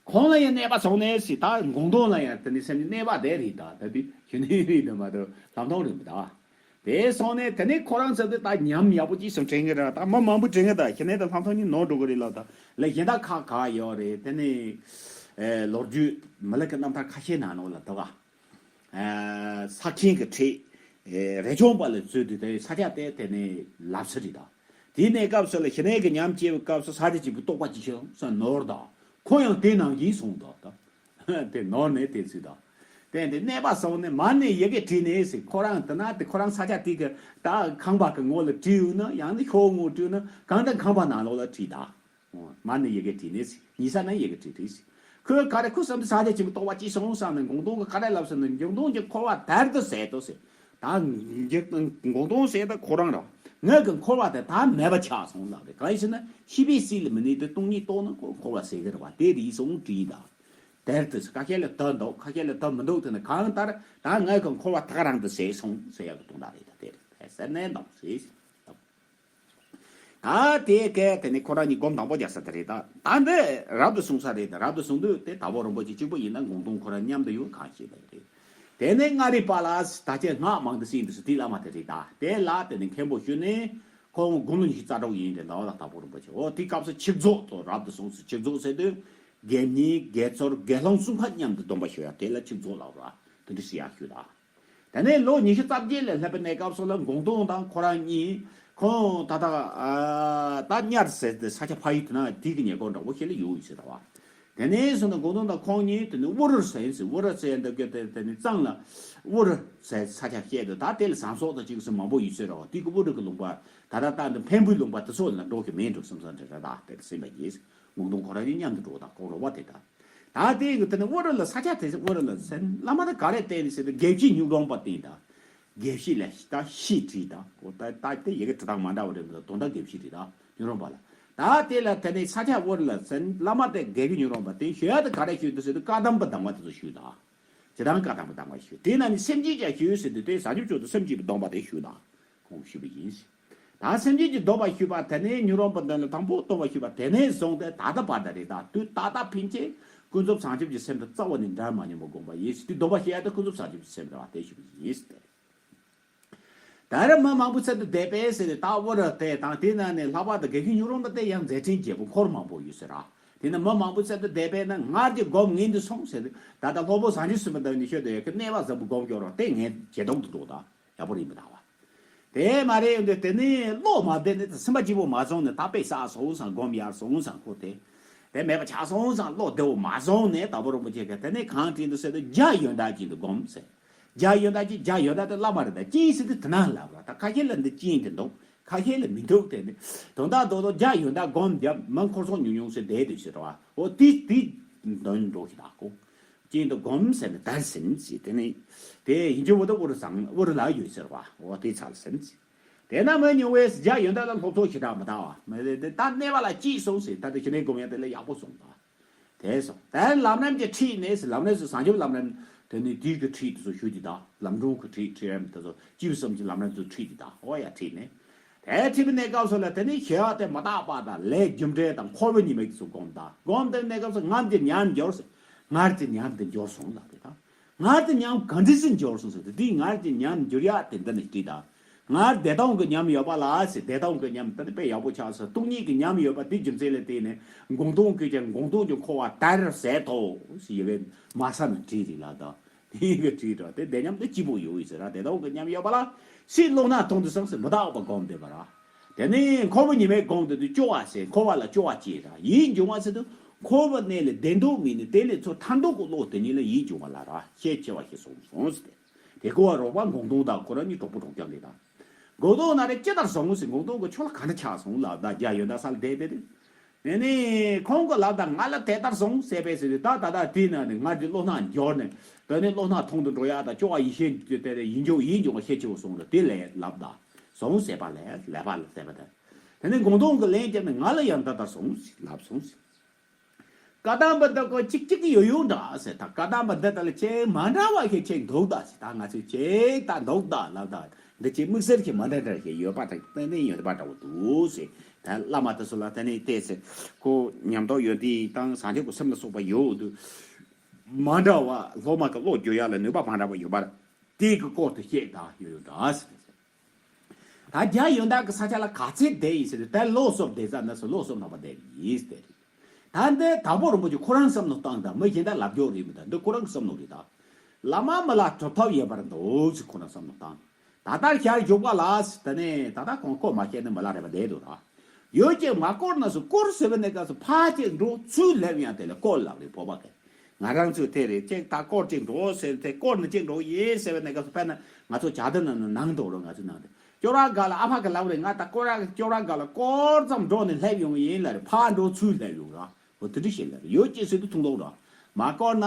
ཁོང་ལ་ཡང་གནོད་པ་སོང་ནས་ཟེར། ད་མགོ་མདུང་ལ་ཡང་དེ་ནི་སེམས་ཀྱི་གནོད་པ་དེ་རེད་ད། ད་དེ་ཞི་གནས་རེད་འདུག་མ་གཏོགས་ལྷག་མཐོང་རེད་མི་གཏོགས། དེ་སོང་ནས་དེ་ནས་ཁོ་རང་ཚོ་དེ་ད་ཉམས་ཡག་པོ་ཅིག་སོང་དྲན་གི་རེད། ད་མི་མང་པོ་དྲན་གི། ད་ཞི་གནས་དང་ལྷག་མཐོང་གཉིས་ནོར་འགྲོ་གི་རེད་ལབ། ད་ལས་གཞན་དག་ཁག་ཁག་ཡོད་རེད། དེ་ནས་ ཨེ་ལོ་རྒྱུས་མི་ལུགས་ཀྱི་རྣམ་ཐར་ཁ་ཤས་ནང་ལོགས་ལ་འདུག་ག་ཨེ་ས་ཆེན་གྱི་ཁྲིད། ཨེ་རས་ཆུང་པ་ལ་བཙུད་དུས་དེ་ས་ཆ་དེ་དེ་ནས་ལབ་ས་རེད་ད། དེའི་གནས་སྐབས་སུ་ལ་ཞི་གནས་ཀྱི་ཉམས་སྐྱེ་བའི་སྐབས་སུ་ས་ཆ་གཅིག་པུ་རྟོགས་པ་ཅི་ཤེས་ས་ནོར་ད། ཁོ་ཡང་དེ་ནང་བཞིན་གསུངས་ད་ད། དེ་ནོར་ནས་དེ་ཚུལ་ད། དེ་འདི་གནས་པ་སོང་ནས་མ་ནས་ཡི་གེ་བྲིས་ནས་ཟེར། ཁོ་རང་དེ་ན་དེ་ཁོ་རང་ས་ཆ་དེ་གི་ད་ཁང་པ་གི་ངོ་ལ་བྲིས་ཡོད་ན། ཡང་ནི་ཤོག་ངོ་བྲིས་ན་གང་ལྟར་ཁང་པ་ནང་ལོགས་ལ་བྲིས་ད། མ་ནི་ཡི་གེ་བྲིས་ནས་ཟེར། ཉི་ས་ན་ཡི་གེ་བྲིས་ཏེ་ཟེར། ཁོས་ག་རེ་ཁོ་བསམ་དུ་ས་ཆ་ཆེན་པོ་རྟོགས་པ་ཅི་སོང་བསམ་ནས་མགོ་སྟོང་གི་ག་རེ་ལབ་ཟེར་ན། མགོ་སྟོང་གི་འཁོར་བ་དལ་དུ་ཟད་དོ་ཟེར། ད་མགོ་སྟོང་ཟེར་ད་ཁོ་རང་ར། ངའི་གི་འཁོར་བ་དེ་ད་མེད་པ་ཆགས་སོང་ལབ་རེད། གང་ཡིན་ཟེར་ན་ཤེས་པའི་སྲིད་ལ་མི་གནས་ཏེ་སྟོང་ཉིད་རྟོགས་ན་ཁོ་འཁོར་བ་ཟད་གི་རེད་བ། དེ་རེད་སོང་དྲིས་ད། དལ་དུ་ཟེར། ཁ་ཤས་ལ་དལ་འདུག་ཁ་ཤས་ལ་དལ་མི་འདུག་དེ་ནི་གང་ལྟར་ད་ངའི་གི་འཁོར་བ་ད་ག་རང་དུ་ཟད་སོང་ཟེར་ཡག་གི་དོན་དག་རེད། ད་དེ་རེད་ཟེར་ནས་འདུག་ཟེར། ད་དེ་གས་དེ་ནི་ཁོ་རང་གཉིས་སྒོམ་དང་པོ་རྒྱག་ས་དེ་རེད། ད་ད་འདི་རབ་ཏུ་བྱུང་ས་རེད། ད་རབ་ཏུ་བྱུང་དུས་དེ་དྭགས་པོ་རིན་པོ་ཆེ་གཅིག་པུ་ཡིན་ན་མགོ་སྟོང་ཁོ་རང་མཉམ་དུ་ཡོད་གང་ཤེས་པ་རེད། དེ་ནས་མངའ་རིས་པ་ལ་ད་ཅི་སྔགས་མང་དུ་བཤད་འདུག་ཟེར། དེ་བླ་མ་དེ་རེད། ད་དེ་ལ་དེ་ནི་མཁན་པོ་ཞུས་ནས་ཁོང་དགུང་ལོ་ཉི་ཤུ་རྩ་དྲུག་ཡིན་རེད། ད་བ་ལ་དྭགས་པོ་རིན་པོ་ཆེ། འོ་དེ་སྐབས་སུ་ཆིག་རྫོགས་དང་རབ་ཏུ་བྱུང་ཟེར། ཆིག་རྫོགས་ཟེར་དུས་དགེ་བསྙེན་དགེ་ཚོར་དགེ་སློང་གསུམ་ཁ་མཉམ་དུ་སྡོམ་པ་ཞུ་ཡ། དེ་ལ་ཆིག་རྫོགས་ལབ་ར། དེ་འདྲ་ཞུ་ཡ་ཞུ་ད། དེ་ནས་ལོ་ཉི་ཤུ་རྩ་བརྒྱད་ལ་སླེབས་པའི་གནས་སྐབས་སུ་ལ་མགོ་སྟོང་དང་ཁོ་རང་གཉིས་ཁོང་ད་ལྟ་ད་གཉར་ཟེར་ཏེ་ས་ཆ་ཕ་ཡུལ་དེ་ན་དེ་གི་ཉེ་འཁོར་འདྲ་བོ་ཞིག་ལ་ཡོད་ཡོད་ཟེར་ད་བ། དེ་ནས་སོང་ན་མགོ་སྟོང་དང་ཁོང་གཉིས་དེ་ནས་དབུ་རུ་ཟེར་ཟེར། དབུ་རུ་ཟེར་འདི་གི་དེ་དེ་ནས་གཙང་ལ་དབུ་རུ་ཟེར་ས་ཆ་བཤད་དུས་ད་དེ་ལ་ཟམ་སོགས་དང་ཅིག་སུ་མང་པོ་ཡོད་ཟེར་རོ། དེ་གི་དབུ་རུ་གི་ལུང་པ་ད་ལྟ་ད་འདི་འཕན་པོའི་ལུང་པ་དེ་ཚོ་ལ་འགྲོ་གི་མེད་འགྲོ་བསམ་བསམ་འདྲ་འདྲ་ད་དེ་གི་སེམས་པ་ཡིན། མགོ་སྟོང་ཁོ་རང་གཉིས་མཉམ་དུ་འགྲོ་དང་ཁོང་རོགས་པ་དེ་དང་། ད་དེ་གི་དེ་ནི་དབུ་རུ་ལ་ས་ཆ་དེ་དབུ་རུ་ལ་ཟེར། བླ་མ་དེ་ག་རེ་བསྟེན་ནས་ཟེར་ཏེ་དགེ་བཤེས་མྱུར་རོང་པ་བསྟེན་དང་། དགེ་བཤེས་ལ་ད་བཤེས་བྲིས་དང་། འོ་ད་ད་དེ་ཡི་གེ་བྲི་སྟངས་མ་འདྲ་བ་རེད། དོན་དག་དགེ་བཤེས་བྲིས་དང་མྱུར་རོང་པ་ལ། ད་དེ་ལ་དེ་ནི་ས་ཆ་དབུ་རུ་ལ་ཟེར། བླ་མ་དེ་དགེ་བཤེས་མྱུར་རོང་པ་དེ་ཞུ་ཡ་དེ་ག་རེ་ཞུ་དུ་ཟེར་ཏེ་བཀའ་གདམས་པ་གདམས་པ་དེ་ཚོ་ཞུ་དང་། ཇི་ལྟར་བཀའ་གདམས་པ་གདམས་པ་ཞུ། དེ་ན་ནི་སེམས་བསྐྱེད་ཀྱང་ཞུ་ཟེར་ཏེ་དེ་བྱང་ཆུབ་མཆོག་ཏུ་སེམས་བསྐྱེད་པའི་སྡོམ་པ་དེ་ཞུ་དང་། ཁོང་ཞུས་པ་ཡིན། ད་སེམས་བསྐྱེད་ཀྱི་སྡོམ་པ་ཞུས་པ་དེ་ནས་མྱུར་རོང་པ་དོན་ལ་དང་པོ་སྡོམ་པ་ཞུས་པ་དེ་ནས་བཟུང་སྟེ་ད་ལྟ་བར་དུ་རེད། ད་དུས་ད་ལྟ་ཕན་ཆད་ཀུན་རྫོབ་བྱང་ཆུབ་ཀྱི་སེམས་དང་རྩ་བ་ནས་འབྲལ་མ་མྱོང་བར་བསྒོམ་པ་ཡིན་ཟེར། དེ་སྡོམ་པ་བཞེས་ཡ་དེ་ཀུན་རྫོབ་བྱང་ཆུབ་ཀྱི་སེམས་རེད་བ། དེ་ཞུས་པ་ཡིན་ཟེར། ད་རེས་མི་མང་པོ་ཚད་དུ་བསྡད་པས་ཟེར་ཏེ་ད་དབུ་རུ་དེ་དང་དེ་ན་ནས་ལྷག་པར་དུ་དགེ་བཤེས་མྱུར་རོང་པ་དེ་ཡང་མཛད་འཕྲིན་རྒྱས་པོ་འཁོར་མང་པོ་ཡོད་ཟེར་ར། དེ་ནས་མི་མང་པོ་ཚད་དུ་བསྡད་པས་ན་སྔར་གྱི་སྒོམ་ངན་དུ་སོང་ཟེར་ཏེ། ད་ལྟ་སློབ་དཔོན་བྱང་ཆུབ་སེམས་དཔའ་འདི་ནི་ཤོད་དེ་ཡོད་ཀྱི་གནས་པ་བཟང་པོ་སྒོམ་སྐྱོར་རོགས་དེ་ངན་ཇེ་སྡུག་ཏུ་འགྲོ་ད། ཡག་པོ་རེད་མི་འདུག་བ། དེ་མ་རེད་ཡོང་དུས་དེ་ནི་བློ་མ་བདེ་ནི་དེ་སེམས་པ་སྐྱིད་པོ་མ་སོང་ནས་ད་དཔེ་བསགས་སོང་ཙང་སྒོམ་ཡར་སོང་ཙང་ཁོ་དེ། དེ་མེད་པ་ཆགས་སོང་ཙང་བློ་བདེ་བོ་མ་སོང་ནས་དྭགས་པོ་རིན་པོ་ཆེ་གིས་དེ་ནི་གང་དྲིས་འདུག་ཟེར་དུས་བརྒྱ་ཡོན་བདག་ཅན་དུ་སྒོམ་ཟེར། བརྒྱ་ཡོན་བདག་ཅན། བརྒྱ་ཡོན་བདག་དེ་བླ་མ་རེད། ད་ཅན་ཟེར་དུས་དེ་ན་ལབ་ར། ད་ཁ་ཤས་ལ་འདི་ཅན་དེ་འདུག་ཁ་ཤས་ལ་མི་འདུག་དེ་ནི་དོན་དག་རྡོག་རྡོག་བརྒྱ་ཡོན་བདག་སྒོམ་བརྒྱ་མི་འཁོར་སོང་ཉུང་ཉུང་ཟེར་བསྡད་དུས་ཟེར་བ། འོ་དེ་དེ་འདོན་འགྲོ་ཞིག་དག་གོ། ཅན་དུ་སྒོམ་ཟེར་ནས་དར་ཟིན་ཟེར། དེ་ནི་དེ་ཡིན་གྱི་འོ་ད་དབུ་རུ་བཟང་དབུ་རུ་ལ་ཡོད་ཟེར་བ། འོ་དེ་ཚར་ཟིན་ཟེར། དེ་ན་མི་ཉུང་བས་བརྒྱ་ཡོན་བདག་ལ་སློབ་ཚོགས་ཞེ་དྲག་མི་དར་བ་མི་རེད། དེ་ད་གནས་པ་ལ་སྐྱིད་སོང་ཟེར། ད་དེ་ཞི་གནས་སྒོམ་ཡ་དེ་ལ་ཡག་པོ་སོང་ད། དེ་སོང་། དེ་ལམ་རིམ་གྱི་ཁྲིད་ནས་ཟེར། ལམ་རིམ་ཟེར་བྱང་ཆུབ་ལམ་རིམ་དེ་ནི་དུས་ཀྱི་ཁྲིད་དེ་ཚོ་ཞུ་རྒྱུ་ད། ལམ་སྒྲོན་གྱི་ཁྲིད་ཁྲིད་རིམ་དེ་ཚོ་སྐྱིད་བསམ་གྱི་ལམ་རིམ་དེ་ཚོ་ཁྲིད་ཀྱི་ད། འོ་ཡ་ཁྲིད་ནས། དེ་ཁྲིད་པའི་གནས་སྐབས་སུ་ལ་དེ་ནི་ཞི་བ་དེ་མི་རྟག་པ་དང་ལས་རྒྱུ་འབྲས་དང་འཁོར་བའི་ཉེས་དམིགས་དེ་ཚོ་སྒོམ་ད། སྒོམ་དེ་གནས་སྐབས་སུ་ངར་གྱི་ཉམས་འགྱུར་ཟེར། ངར་གྱི་ཉམས་དེ་འགྱུར་སོང་ལབ་དེ་ད། ངར་གྱི་ཉམས་ག་འདྲ་ཞིག་འགྱུར་སོང་ཟེར་དུས། དེ་ངར་གྱི་ཉམས་འགྱུར་ཡག་དེ་འདི་ནས་བྲིས་དང་། ངར་བདེ་ཐང་གི་ཉམས་ཡོད་པ་ལ་ཟེར། བདེ་ཐང་གི་ཉམས་དེ་ནི་དཔེ་ཡག་པོ་ཆགས་སོང་། སྟོང་ཉིད་ཀྱི་ཉམས་ཡོད་པ་དེ་རྒྱུ་མཚན་ལ་བརྟེན་ནས་མགོ་སྟོང་གི་ཀྱང་མགོ་སྟོང་གི་འཁོར་བ་དལ་ཟད་དོ་ཟེར་ཡི་གེ་མ་ས་ནས་བྲིས་རེད་ལབ་དང་། དེ་གི་བྲིས་དང་། དེ་བདེ་ཉམས་དེ་སྐྱིད་པོ་ཡོད་ཡོད་ཟེར་ར། བདེ་ཐང་གི་ཉམས་ཡོད་པ་ལ་ཟེར། བློ་སྣ་ཐོངས་དུས་སང་ཟེར་མི་རྟག་པ་སྒོམ་བསྡད་པ་ར། དེ་ནས་འཁོར་བའི་ཉེས་དམིགས་སྒོམ་དུས་སྐྱོ་བ་ཟེར། འཁོར་བ་ལ་སྐྱོ་བ་སྐྱེས་ར། ཡིད་འབྱུང་བ་ཟེར་དུས་འཁོར་བའི་གནས་ལ་བདེ་སྡུག་མེད་ནས་དེ་ལས་ཚུར་ཐར་འདོད་ཀྱི་བློ་དེ་ཉིད་ལ་ཡིད་འབྱུང་བ་ལ་ར་ཤས་ཆེ་བ་ཞིག་སོང་སོང་ཟེར་ཏེ། དེ་ཀོ་བ་རོགས་པ་མགོ་སྟོང་དང་ཁོ་རང་གཉིས་གྲོགས་པོ་གྲོགས་རྐྱང་རེད་དང་། མགོ་སྟོང་ན་རེ་ཅི་ལྟར་སོང་ཟེར། མགོ་སྟོང་གི་ཕྱོགས་ལ་ག་འདྲ་ཆགས་སོང་ལབ་ད། བརྒྱ་ཡོན་བདག་ས་ལ་བསྡད་པས་དེ། དེ་ནས་ཁོང་གི་ལབ་ད་ང་ལ་དེ་ལྟར་སོང་ཟེར་བས་ཟེར་ཏེ། ད་ད་ད་དེ་ན་ནི་ང་འདི་བློ་སྣ་འབྱོར་ནས་དེ་ནས་བློ་སྣ་ཐོངས་དུ་འགྲོ་ཡག་དང་སྐྱོ་བ་ཡིད་ཤེས་དེ་དེ་ཡིད་འབྱུང་ཡིད་འབྱུང་བ་ཤས་ཆེ་བ་སོང་ལ་དེ་ལས་ལབ་ད། སོང་ཟེར་བ་ལས་ལས་པ་ལ་ཟེར་བ་དེ། དེ་ནས་མགོ་སྟོང་གི་ལན་བརྒྱབ་ནས་ང་ལ་ཡང་འདི་ལྟར་སོང་ཟེར་ལབ་སོང་ཟེར། བཀའ་གདམས་པ་འདི་ཀོ་གཅིག་གཅིག་ཡོད་ཡོད་འདྲ་ཟེར། ད་བཀའ་གདམས་པ་འདི་དག་ལ་ཅིག་མ་འདྲ་བ་ཞིག་ཅིག་འདུག་ད་ཟེར། ད་ང་ཚོས་ཅིག་ད་འདུག་ད་ལབ་ད། འདི་ཅིག་དམིགས་བསལ་གྱི་མ་འདྲ་འདྲ་ཞིག་ཡོད་པ་དང་ཏན་ཏན་ཡོད་པ་འདྲ་བོ་འདུག་ཟེར། ད་བླ་མ་དེ་ཚོ་ལ་ཏན་ཏན་བལྟས་ཟེར། ཁོ་ཉམས་རྟོགས་ཡོན་ཏན་དང་བྱང་ཆུབ་ཀྱི་སེམས་ལ་སོགས་པ་ཡོད་འདུག་མ་འདྲ་བ་སློབ་མ་གི་བློ་བསྒྱུར་ཡ་ལ་ནུས་པ་མ་འདྲ་བ་ཡོད་པ་དེ་གི་སྐོར་དུ་བཤད་ད་ཡོད་ཡོད་འདྲ་ཟེར། ད་བརྒྱ་ཡོན་བདག་གི་ས་ཆ་ལ་ག་ཚད་བསྡད་ཡིན་ཟེར་དུས། ད་ལོ་གསུམ་བསྡད་ས་ན་ཟེར། ལོ་གསུམ་ལྷག་པ་བསྡད་ཡིན་ཟེར། ད་འདི་དྭགས་པོ་རིན་པོ་ཆེ་ཁོ་རང་བསམ་བློ་བཏང་དང་། མི་གཞན་དག་ལབ་རྒྱུ་རེད་མི་འདུག་འདི་ཁོ་རང་གི་བསམ་བློ་རེད་ད། བླ་མ་མི་ལ་གྲུབ་ཐོབ་ཡོད་པར་འདུག་ཟེར་ཁོ་རང་བསམ་བློ་བཏང་། ད་ལྟར་ཞལ་བཞུགས་པ་ལ་ཟེར། དེ་ནས་ད་ལྟ་ཁོང་སྐོར་མ་བཤད་ན་མི་ལ་རས་པ་བསྡད་འདུག་ར། ཡོད་ཀྱང་མ་སྐོར་ན་ཟེར། སྐོར་ཟེར་བའི་གནས་སྐབས་སུ་ཕར་གཅིག་འགྲོ་ཚུར་སླེབས་ཡང་དེ་ལ་སྐོར་ལབ་རེད། བོད་པ་གིས། ང་རང་ཚོས་དེ་རེད། གཅིག་ད་སྐོར་གཅིག་འགྲོ་ཟེར་ཏེ། སྐོར་ནས་གཅིག་འགྲོ་ཡིན་ཟེར་བའི་གནས་སྐབས་སུ། དཔེར་ན་ང་ཚོ་ཇ་དི་ནང་ནང་འགྲོ་རོགས། ང་ཚོ་ནང་དུ་སྐྱོ་ར་སྒང་ལ། ཨ་ཕ་གི་ལབ་རེད། ང་ད་སྐོར་ར་སྐྱོ་ར་སྒང་ལ་སྐོར་ཙམ་འགྲོ་ནས་སླེབས་ཡོང་ཡིན་ལབ་རེད། ཕར་འགྲོ་ཚུར་སླེབས་ཡོང་ར། འོ་དེ་འདྲ་ཞིག་ལབ་རེད། ཡོད་ཅེས་ཟེར་དུས་ཐུང་ཐུང་ར། མ་སྐོར་ན་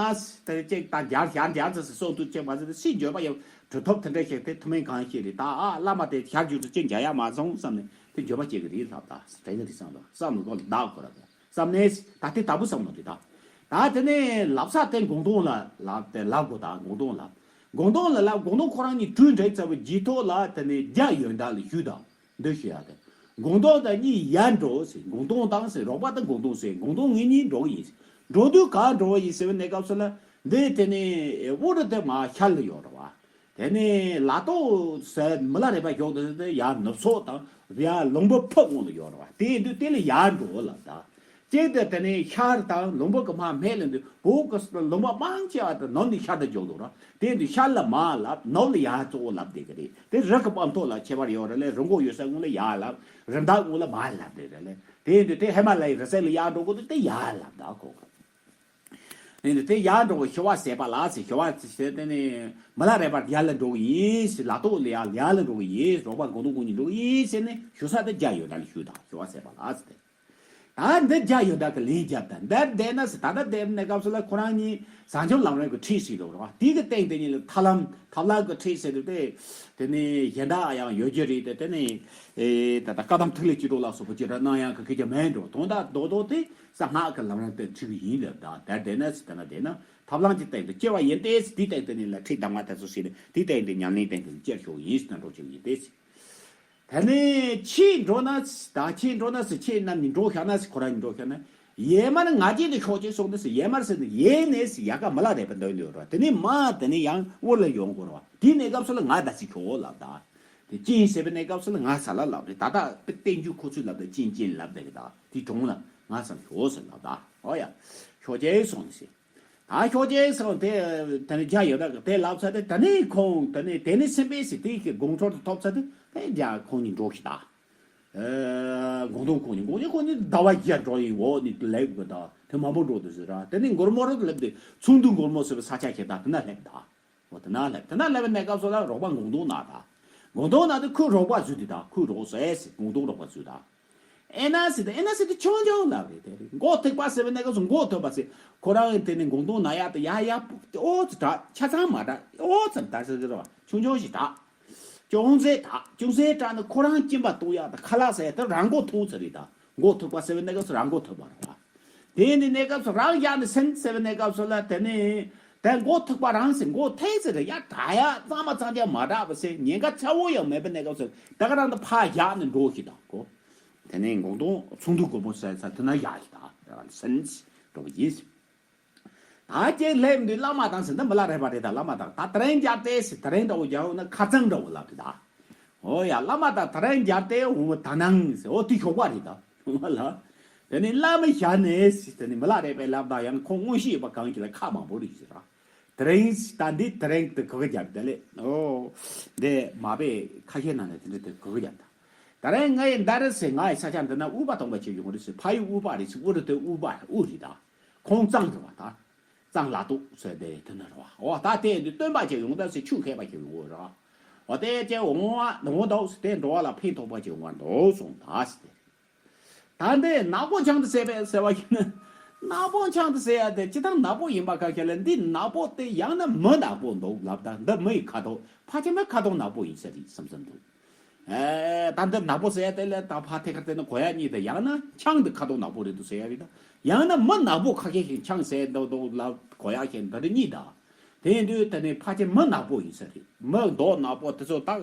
དེ་གཅིག་ད་རྒྱ་རྒྱ་རྒྱ་ཚ་སོང་དུས་ཅེས་མ་ཟེར་ཏེ། སྲིད་འཇོན་པ་ཡང་གྲུབ་ཐོབ་དེ་འདྲ་ཞིག་དེ་ཐུན་མིན་གང་ཞིག་རེད། ད་ཨ་བླ་མ་དེ་ཞལ་བཞུགས་དུས་ཅིག་མཇལ་ཡ་མ་སོང་བསམ་ནས། དེ་འཇོན་པ་སྐྱེ་གི་རེད་ལབ། ད་དྲན་གི་རེད་བསམ་ད། བསམ་བློ་ལ་བདག་གོ་ར། བསམ་ནས་ད་དེ་ལྟ་བུ་བསམ་བློ་རེད་ད། ད་དེ་ནས་ལབ་ས་དེ་དགོང་དོང་ལ་ལབ་དེ་ལབ་དགོས། ད་དགོང་དོང་ལ། དགོང་དོང་ལ་ལབ། དགོང་དོང་ཁོ་རང་གཉིས་གྲོས་འགྲིག་ཚར་བའི་རྗེས་ཐོག་ལ་དེ་ནས་རྒྱ་ཡོན་བདག་ལ་ཞུས་དང་། འདི་ཞུ་ཡ་དེ། དགོང་དོང་དང་གཉིས་ཡར་འགྲོ་ཟེར། དགོང་དོང་དང་ཟེར། རོགས་པ་དང་དགོང་དོང་ཟེར། དགོང་དོང་ངེད་གཉིས་འགྲོ་གི་ཡིན་ཟེར། འགྲོ་དུས་ག་འགྲོ་བ་ཡིན་ཟེར་བའི་གནས་སྐབས་སུ་ལ། འདི་དེ་ནས་དབུ་རུ་དེ་མ་ཤར་ལ་ཡོད་རེད་བ། དེ་ནས་ལ་ཏོག་ཟེར་མི་ལ་རས་པ་ཞོག་དེ་དེ་ཡར་ནུབ་ཕྱོགས་དང་ཡར་ལུང་པ་ཕུག་ངོ་ལ་ཡོད་རེད་བ། དེ་ཡིན་དུས་དེ་ལ་ཡར་འགྲོ་ལབ་ད། གཅིག་དེ་དེ་ནས་ཤར་དང་ལུང་པ་གི་མར་སྨད་ལ་འདུག་བོད་ཀྱི་ལུང་པ་མང་ཆེ་བ་དེ་ནུབ་ནས་ཤར་དུ་འཇུག་འདུག་ར། དེ་འདི་ཤར་ལ་མར་ལབ། ནུབ་ལ་ཡར་གཙོ་བོ་ལབ་བསྡད་ཀྱི་རེད། དེ་རི་གི་སྤང་ཐོག་ལ་ཁྱད་པར་ཡོད་རེད་ལས། རི་མགོ་ཡོད་ས་ངོ་ལ་ཡར་ལབ། རི་འདབས་ངོ་ལ་མར་ལབ་བསྡད་རེད་ལས། དེ་འདི་དེ་ཧི་མ་ལ་ཡའི་རི་རྩེ་ལ་ཡར་འགྲོ་དགོས་དུས་དེ་ཡར་ལབ་ད་གོ། དེ་འདི་དེ་ཡར་འགྲོ་གི། ཞི་བ་ཟས་པ་ལ་ཟེར། ཞི་བ་ཟས་དེ་ནས་མི་ལ་རས་པ་ཡར་ལ་འགྲོ་གི་ཡིན་ཟེར། ལ་ཏོག་ལ་ཡར་ཡར་ལ་འགྲོ་གི་ཡིན། རོགས་པ་དགོང་དོང་ཁོང་གཉིས་འགྲོ་གི་ཡིན་ཟེར་ནས་ཞུ་ས་དེ་རྒྱ་ཡོད་ན་ལ་ཞུ་དང་། ཞི་བ་ཟས་པ་ལ་ཟེར་ཏེ། ད་འདི་རྒྱ་ཡོད་ད་གི་ལན་རྒྱབ་ད། འདིར་བསྡད་ན་ཟེར། ད་ལྟ་བསྡད་ནས་སྐབས་སུ་ལ་ཁོ་རང་གཉིས་བྱང་ཆུབ་ལམ་རིམ་གྱི་ཁྲིད་ཞིག་འདུག་རོགས། དེ་གི་སྟེང་དེ་གཉིས་ལ་ཐབས་ལམ་ཐབས་ལམ་གྱི་ཁྲིད་ཟེར་དུས་དེ། དེ་ནས་གཞན་དག་ཡང་ཡོད་རྒྱུ་རེད་དེ། དེ་ནས་ཨེ་ད་ལྟ་བཀའ་གདམས་ཐིག་ལེ་བཅུ་དྲུག་ལ་སོགས་པ་ཅི་འདྲ་གནང་ཡག་གི་སྐད་ཆ་མེད་འགྲོ། དོན་དག་རྡོག་རྡོག་དེ་གསང་སྔགས་ཀྱི་ལམ་རིམ་དེ་ཁྲིད་གི་ཡིན་ལབ་ད། དེར་བསྡད་ན་ཟེར། དེ་ན་བསྡད་ན་ཐབས་ལམ་གྱི་སྟེང་དུ་སྐྱེ་བ་ཡིན་ཏེ་ཟེར། དེའི་སྟེང་དེ་ནས་ལ་ཁྲིད་གདམས་ངག་དེ་ཚོ་ཟེར་ནས། དེའི་སྟེང་དེ་ཉམས་ལེན་སྟེང་དུ་སྐྱེར་ཤོག་ཡིན་ཟེར་ན་འགྲོ་ཆོག་ཡིན་ཏེ་ཟེར། དེ་ནས་ཕྱིར་འགྲོ་ན་ཟེར། ད་ཕྱིར་འགྲོ་ན་ཟེར། ཁྱེད་རྣམས་ནི་འགྲོ་བཞག་ན་ཟེར། ཁོ་རང་གཉིས་འགྲོ་བཞག་ན། ཡས་མར་ང་རྒྱལ་དུ་ཤོག་ཅེས་གསུངས་ཏེ་ཟེར། ཡས་མར་ཟེར་ནི་ཡས་ནས་ཟེར། ཡ་ག་མི་ལ་རས་པ་འདོན་ལོས་ར། དེ་ནས་མར་དེ་ནས་ཡང་དབུར་ལ་ཡོང་དགོས་ར་བ། དེའི་གནས་སྐབས་སུ་ལ་ང་ད་ཅི་ཤོག་ལབ་ད། དེ་ཅི་ཡིན་ཟེར་བའི་གནས་སྐབས་སུ་ལ་ང་ས་ལ་ལབ་རེད། ད་ལྟ་བསྟན་རྒྱུ་ཁོ་ཚོས་ལབ་ད། ཅི་ཡིན་ཅི་ཡིན་ལབ་བསྡད་གི་ད། དེའི་དྲུང་ལ་ང་ས་ཤོག་ཟེར་ལབ་ད། ཨོ་ཡ། ཤོག་ཅེས་གསུངས་ནས་ཟེར། ད་ཤོག་ཅེས་སོང་དེ། དེ་ནས་རྒྱ་ཡོད་ད་གི་དེ་ལབ་ཚར་ཏེ། དེ་ནས་ཁོང་དེ་ནས་དེ་ནས་སེམས་པས་སི་དེ་གི་དགོངས་འཆར་དུ་ཐོབ་ཚར་ཏེ། དེ་རྒྱ་ཁོང་གཉིས་འགྲོ་ཤི་ད། ཨེ་དགོང་དོང་ཁོང་གཉིས་དགོང་གཉིས་ཁོང་གཉིས་ཟླ་བ་བརྒྱད་འགྲོ་ཡིན་འོ་ནི་ལེགས་དགོས་ད། དེ་མང་པོ་འགྲོ་དུ་ཟེར་ར། དེ་ནས་མགོར་མོ་རུ་སླེབས་ཏེ་ཚོང་འདུས་མགོར་མོ་ཟེར་བའི་ས་ཆ་ཁྱེར་ད། དེ་ན་སླེབས་ད། འོ་དེ་ན་སླེབས། དེ་ན་སླེབས་པའི་གནས་སྐབས་སུ་ལ་རོགས་པ་དགོང་དོང་ན་ད། དགོང་དོང་ན་དེ་ཁོས་རོགས་པ་བཟོས་ཏེ་ད། ཁོས་རོགས་ཟེར་ཟེར། དགོང་དོང་རོགས་པ་བཟོས་ད། ཨེ་ན་ཟེར་ཏེ། ཨེ་ན་ཟེར་ཏེ་ཆུང་ཆུང་ལབ་རེད། དེ་རེད། མགོ་ཐུག་པ་ཟེར་བའི་གནས་སྐབས་སུ་མགོ་ཐུག་པ་ཟེར། ཁོ་རང་དེ་ནས་དགོང་དོང་ན་ཡ་དེ་ཡ་ཡ་ཨོ་ཙི་དྲག་ཆ་ཚང་མ་དྲག་ཨོ་ཙི་དྲག་ཟེར་ཟེར་བ་ཆུང་ཆུང་ཞིག་དྲག་ཅུང་ཟད་དྲག་ཅུང་ཟད་དྲག་ནི་ཁོ་རང་གཅིན་པ་གཏོང་ཡ་དེ་ཁ་ལག་ཟ་ཡ་དེ་རང་མགོ་ཐུག་ཚར་རེད་ད། མགོ་ཐུག་པ་ཟེར་བའི་གནས་སྐབས་སུ་རང་མགོ་ཐུག་པ་རེད་བ། དེ་ནི་གནས་སྐབས་སུ་རང་བཞག་ནས་ཟིན་ཟེར་བའི་གནས་སྐབས་སུ་ལ། དེ་ནི་དེ་མགོ་ཐུག་པ་རང་ཟེར། མགོ་ཐུག་ཟེར་རེད། ཡ་དྲག་ཡ་གཙང་མ་གཙང་རྐྱང་མ་དྲག་པ་ཟེར། ཉེན་ཁ་ཚ་བོ་ཡང་མེད་པའི་གནས་སྐབས་སུ་ད་ག་རང་དུ་ཕར་བཞག་ནས་འགྲོ་ཞིག་དང་གོ། དེ་ནས་དགོང་དོང་ཚོང་འདུས་སྒོར་མོ་ཟེར་ས་དེ་ན་བཞག་ཞིག་དང་། དེ་ག་ལ་ཟིན་འགྲོ་བ་ཡིན་ཟེར། ད་ཅིག་སླེབས་འདུག་བླ་མ་དང་ཟེར་ན་མི་ལ་རས་པ་རེད་ད། བླ་མ་དང་ད་དེ་རིང་རྒྱབ་སྟེ་ཟེར། དེ་རིང་འདྲ་བོ་རྒྱག་འོ་ན་ཁ་རྩང་འདྲ་བོ་ལབ་དེ་ད། ཨོ་ཡ། བླ་མ་དང་དེ་རིང་རྒྱབ་སྟེ་འོ་ད་ནང་ཟེར། ཨོ་དེ་ཞོགས་པ་རེད་ད། ཨོ་ལ། དེ་ནས་བླ་མ་ཞལ་ནས་ཟེར། དེ་ནས་མི་ལ་རས་པའི་ལབ་ད། ཡང་ཁོང་མངོན་ཤེས་ཡོད་པ་གང་གི་ལ་ཁ་མང་པོ་རེད་ཟེར་ར། དེ་རིང་ད་འདི་དེ་རིང་དེ་ག་ག་རྒྱབ་དེ་ལས། ཨོ་དེ་མ་པའི་ཁ་ཤས་ནང་ནས་དེ་འདྲ་དེ་ག་ག་རྒྱབ་ད། ད་རིང་ང་ཡི་འདར་ཟེར། ང་ཡི་ས་ཆ་འདི་ན་དབུ་པ་སྟོང་པ་ཅིག་ཡོང་རེད་ཟེར། ཕ་ཡུལ་དབུ་པ་རེད་ཟེར། དབུ་རུ་དེ་དབུ་པ་དབུ་རེད་ད། ཁོང་གཙང་རེད་བ་ད། གཙང་ལ་ཏོག་ཟེར་དེ་དེ་ན་རེད་བ། འོ་ད་དེ་འདི་སྟོན་པ་ཅིག་ཡོང་ད་ཟེར། ཆུ་མཁས་པ་ཅིག་ཡོང་རེད་བ། འོ་དེ་ཅེ་འོང་བ་འོང་འདུག་ཟེར། དེ་འགྲོ་བ་ལ་ཕན་ཐོགས་པ་ཅིག་ཡོང་བ་འདུག་གསུངས་ད་ཟེར་ཏེ། ད་འདི་ནག་པོ་ཆང་དུ་ཟེར་བས་ཟེར་བ་ཡིན་ན། ནག་པོ་ཆང་དུ་ཟེར་ཡ་དེ་ཅི་ལྟར་ནག་པོ་ཡིན་པ་ཁ་ཤས་ལ། འདི་ནག་པོ་དེ་ཡང་ན་མི་ནག་པོ་འདུག་ལབ་ད། འདི་མི་ཡི་ཁ་དོག་ཕལ་ཆེར་མི་ཁ་དོག་ནག་པོ་ཡིན་ས་རེད་བསམ་བསམ་འདུག་ཨེ་ད་འདི་ནག་པོ་ཟེར་ཡ་དེ་ལ་ད་ཕ་ཐེ་ཁ་དེ་ནི་གོ་ཡ་གཉིས་དང་། ཡང་ན་ཆང་འདི་ཁ་དོག་ནག་པོ་རེད་འདུག་ཟེར་ཡ་རེད་ད། ཡང་ན་མི་ནག་པོ་ཁ་ཤས་ཤིག་ཆང་ཟེར་འདུག་འདུག་ལབ་གོ་ཡ་ཤེས་འདི་རེད་གཉིས་ད། དེ་ཡིན་དུས་དེ་ནི་ཕལ་ཆེར་མི་ནག་པོ་ཡིན་ས་རེད། མི་མདོག་ནག་པོ་དེ་ཚོ་ད་ཨ་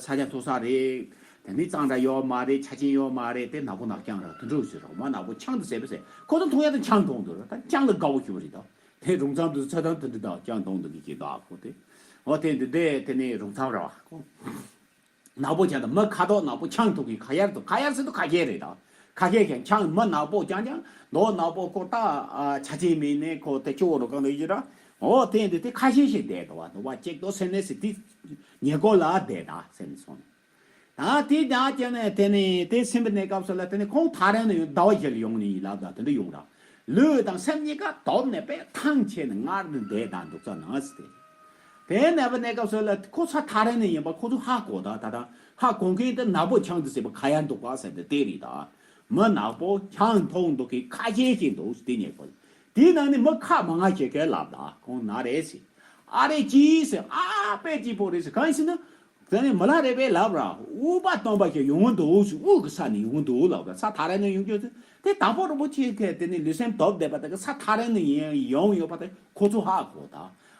ས་ཆ་མཐོ་ས་རེད། དེ་ནི་གཙང་སྦྲ་ཡོད་མ་རེད། ཆ་རྐྱེན་ཡོད་མ་རེད། དེ་ནག་པོ་ནག་རྐྱང་ར་དེ་འདྲ་ཞིག་རེད། མི་ནག་པོ་ཆང་དུ་ཟེར་བས་ཟེར། ཁོ་ཚོ་མཐོང་ཡ་དེ་ཆང་འཐུང་འདུག་ར། ད་ཆང་ལ་དགའ་བོ་ཞུ་བ་རེད་ད། དེ་རུང་ཙམ་དུ་ཚ་དང་དེ་འདྲ་དང་ཆང་འཐུང་འདུག་གི་གི་ད་ཁོ་དེ། འོ་དེ་འདི་དེ་དེ་ནི་རུང་ཙམ་ར་བ་ཁོ། ནག་པོ་ཆགས་དང་མི་ཁ་དོག་ནག་པོ་ཆང་འཐུང་གི་ཁ་ཡར་དུ་ཁ་ཡར་ཟེར་དུ་ཁ་རྒྱན་རེད་ད། ཁ་ཤས་ཀྱང་ཆང་མི་ནག་པོ་རྐྱང་རྐྱང་མདོག་ནག་པོ་ཁོ་ད་ཆ་ཆེན་མིན་ནས་ཁོ་དེ་ཆུ་བོ་རུ་གང་དུ་ཡོད་ར། འོ་དེ་འདི་དེ་ཁ་ཤས་ཤིག་བསྡད་འདུག་བ། འདུག་བ་གཅིག་ཏུ་སེམས་ནས་སི་དེ་ཉེ་སྐོར་ལ་བསྡད་ད་སེམས་ནས་སོང་། ད་དེ་ད་ཅན་ནས་དེ་ནས་དེ་སེམས་པའི་གནས་སྐབས་སུ་ལ་དེ་ནས་ཁོང་ཐག་རིང་ནས་ཡོང་ཟླ་བ་བཞི་ལ་ཡོང་ནས་ཡིན་ལབ་ད་དེ་འདྲ་ཡོང་ར། ལུས་དང་སེམས་གཉིས་ཀ་དོགས་ནས་པས་ཐང་ཆད་ནས་ངར་ནས་བསྡད་ད་འདུག་ས་ནང་སི་དེ། དེ་ནས་པའི་གནས་སྐབས་སུ་ལ་ཁོ་ས་ཐག་རིང་ནས་ཡིན་པ་ཁོ་ཚོ་ཧ་གོ་ད་ད་ད་ཧ་གོ་མཁན་དེ་ནག་པོ་ཆང་དུ་ཟེར་བ་ག་ཡ་འདུག་ག་ཟེར་ཏེ་དེ་རེད་ད། མི་ནག་པོ་ཆང་འཐུང་འདུག་གི་ཁ་ཤས་ཤིག་འདུག་དེ་ཉེ་སྐོར། དེའི་ནང་ནས་མི་ཁ་མང་ང་ཞིག་གིས་ལབ་ད་ཁོང་ན་རེད་ཟེར། ཨ་རེ་ཅི་ཟེར་ཨ་དཔེ་སྐྱིད་པོ་རེད་ཟེར་གང་ཡིན་ཟེར་ན། དེ་ནས་མི་ལ་རས་པས་ལབ་ར་དབུགས་པ་སྟོང་པ་ཞིག་ཡོང་གི་འདུག་ཟེར། དབུགས་ཀྱི་ས་ནས་ཡོང་གི་འདུག་ལབ་ར་ས་ཐག་རིང་ནས་ཡོང་རྒྱུ་ཟེར་དེ་དྭགས་པོ་རིན་པོ་ཆེ་གིས་དེ་ནས་ལུས་སེམས་དོགས་བསྡད་པ་དེ་གི་ས་ཐག་རིང་ནས་ཡིན་ཡོང་ཡོད་པ་དེ་ཁོ་ཚོ་ཧ་གོ་ད།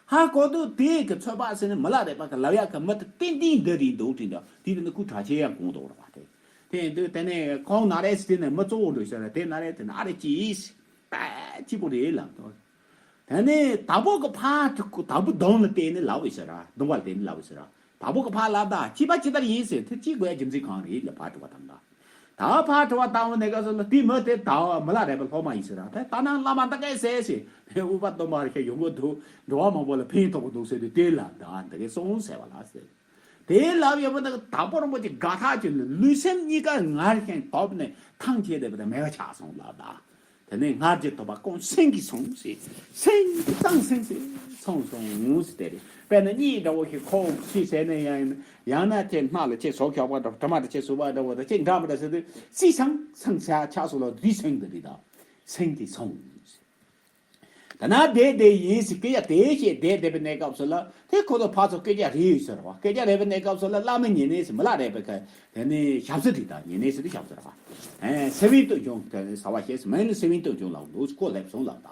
ཧ་གོ་དུས་དེ་གི་ཚོད་དཔག་ཟེར་ནས་མི་ལ་རས་པ་གི་ལབ་ཡག་གི་མི་དེ་ཏན་ཏན་འདི་རེད་འདུག་དྲན་ད་དེ་དེ་ནས་སྐུ་གྲགས་ཆེ་ཡང་གོང་དུ་འོར་བ་དེ། དེ་ཡིན་དུས་དེ་ནས་ཁོང་ན་རེ་སི་དེ་ནས་མི་གཙོ་བོ་འགྲོ་ཤེས་ར་དེ་ན་རེ་དེ་ན་ཨ་རེ་ཅིས་པ་སྐྱིད་པོ་རེད་ལབ་དོ། དེ་ནས་དྭགས་པོ་གི་ཕ་དྭགས་པོ་གདོང་ལ་བལྟས་ནས་ལབ་ཡོད་ཤེས་ར་གདོང་པ་ལ་བལྟས་ནས་ལབ་ཡོད་ཤེས་ར་དྭགས་པོ་གི་ཕ་ལབ་ད་སྐྱིད་པ་ཅི་ལྟར་ཡིན་ཟེར་དེ་ཅི་དགོས་རྒྱུ་མཚན་གང་རེད་ལ་ཕ་དྲི་བ་བཏང་ད། ད་ཕ་དྲི་བ་བཏང་བ་ནས་ག་སོ་ལ་དེ་མི་དེ་ད་མི་ལ་རས་པ་སློབ་མ་ཡིན་ཤེས་ར་དེ་ད་ནང་བླ་མ་ད་གས་ཟེར་ཟེར་དབུགས་པ་སྟོང་པ་རེ་ཤ་ཡོང་གི་འདུག་འགྲོ་བ་མང་པོ་ལ་ཕན་ཐོགས་གི་འདུག་ཟེར་དུས་དེ་ལ་ད་འདི་གས་སོང་ཟེར་བ་ལ་ཟེར། དེའི་ལབ་ཡོད་པ་ནི་དྭགས་པོ་རིན་པོ་ཆེ་དགའ་ཐག་ཆོད་ནས་ལུས་སེམས་གཉིས་ཀ་ངར་ཞིང་དོགས་ནས་ཐང་ཆད་བསྡད་པ་དང་མེད་པ་ཆགས་སོང་ལབ་ད། དེ་ནས་སྔར་གྱི་དོགས་པ་ཀུན་སེང་གིས་སོང་ཟེར། སེང་གིས་ཀྱང་སེང་ཟེར་སོང་སོང་ཟེར་དེ་རེད། དཔེར་ན་གཉིད་འདྲ་བོ་ཞིག་ཁོག་ཤི་ཟེར་ནས་ཡང་ཡང་ན་ཁྱེད་སྣ་ལ་ཁྱེད་ཟོག་ཁྱོག་པ་འདྲ་དྲི་མ་འདྲ་ཁྱེད་ཟུག་པ་འདྲ་བོ་དང་ཁྱེད་འདྲ་མི་འདྲ་ཟེར་དུས་སི་སང་སང་ཆ་ཆགས་སོང་ལ་དེ་སེང་དེ་རེད་ད། སེང་གིས་སོང་ཟེར། ད་ནི་དེ་དེ་ཡིན་ཟེར་སྐད་ཆ་དེ་བཤད་བསྡད་བསྡད་པའི་གནས་སྐབས་སུ་ལ་དེ་ཁོ་ཚོ་ཕར་ཚུར་སྐད་ཆ་རེ་ཡོད་ཟེར་བ། སྐད་ཆ་རེ་བའི་གནས་སྐབས་སུ་ལ་བླ་མ་ཉེ་གནས་ཟེར་མི་ལ་རས་པའི་ཁ་དེ་ནི་ཞབས་སི་རེད་ད། ཉེ་གནས་ཟེར་དུས་ཞབས་སི་རེད་བ། ཨེ་སེ་བན་དུ་བྱུང་དེ་ནི་ཟ་བ་ཞེས་སུ་མེད་ནི་སེ་བན་དུ་བྱུང་ལབ་འདུག་ཁོ་ལེབ་སོང་ལབ་ད།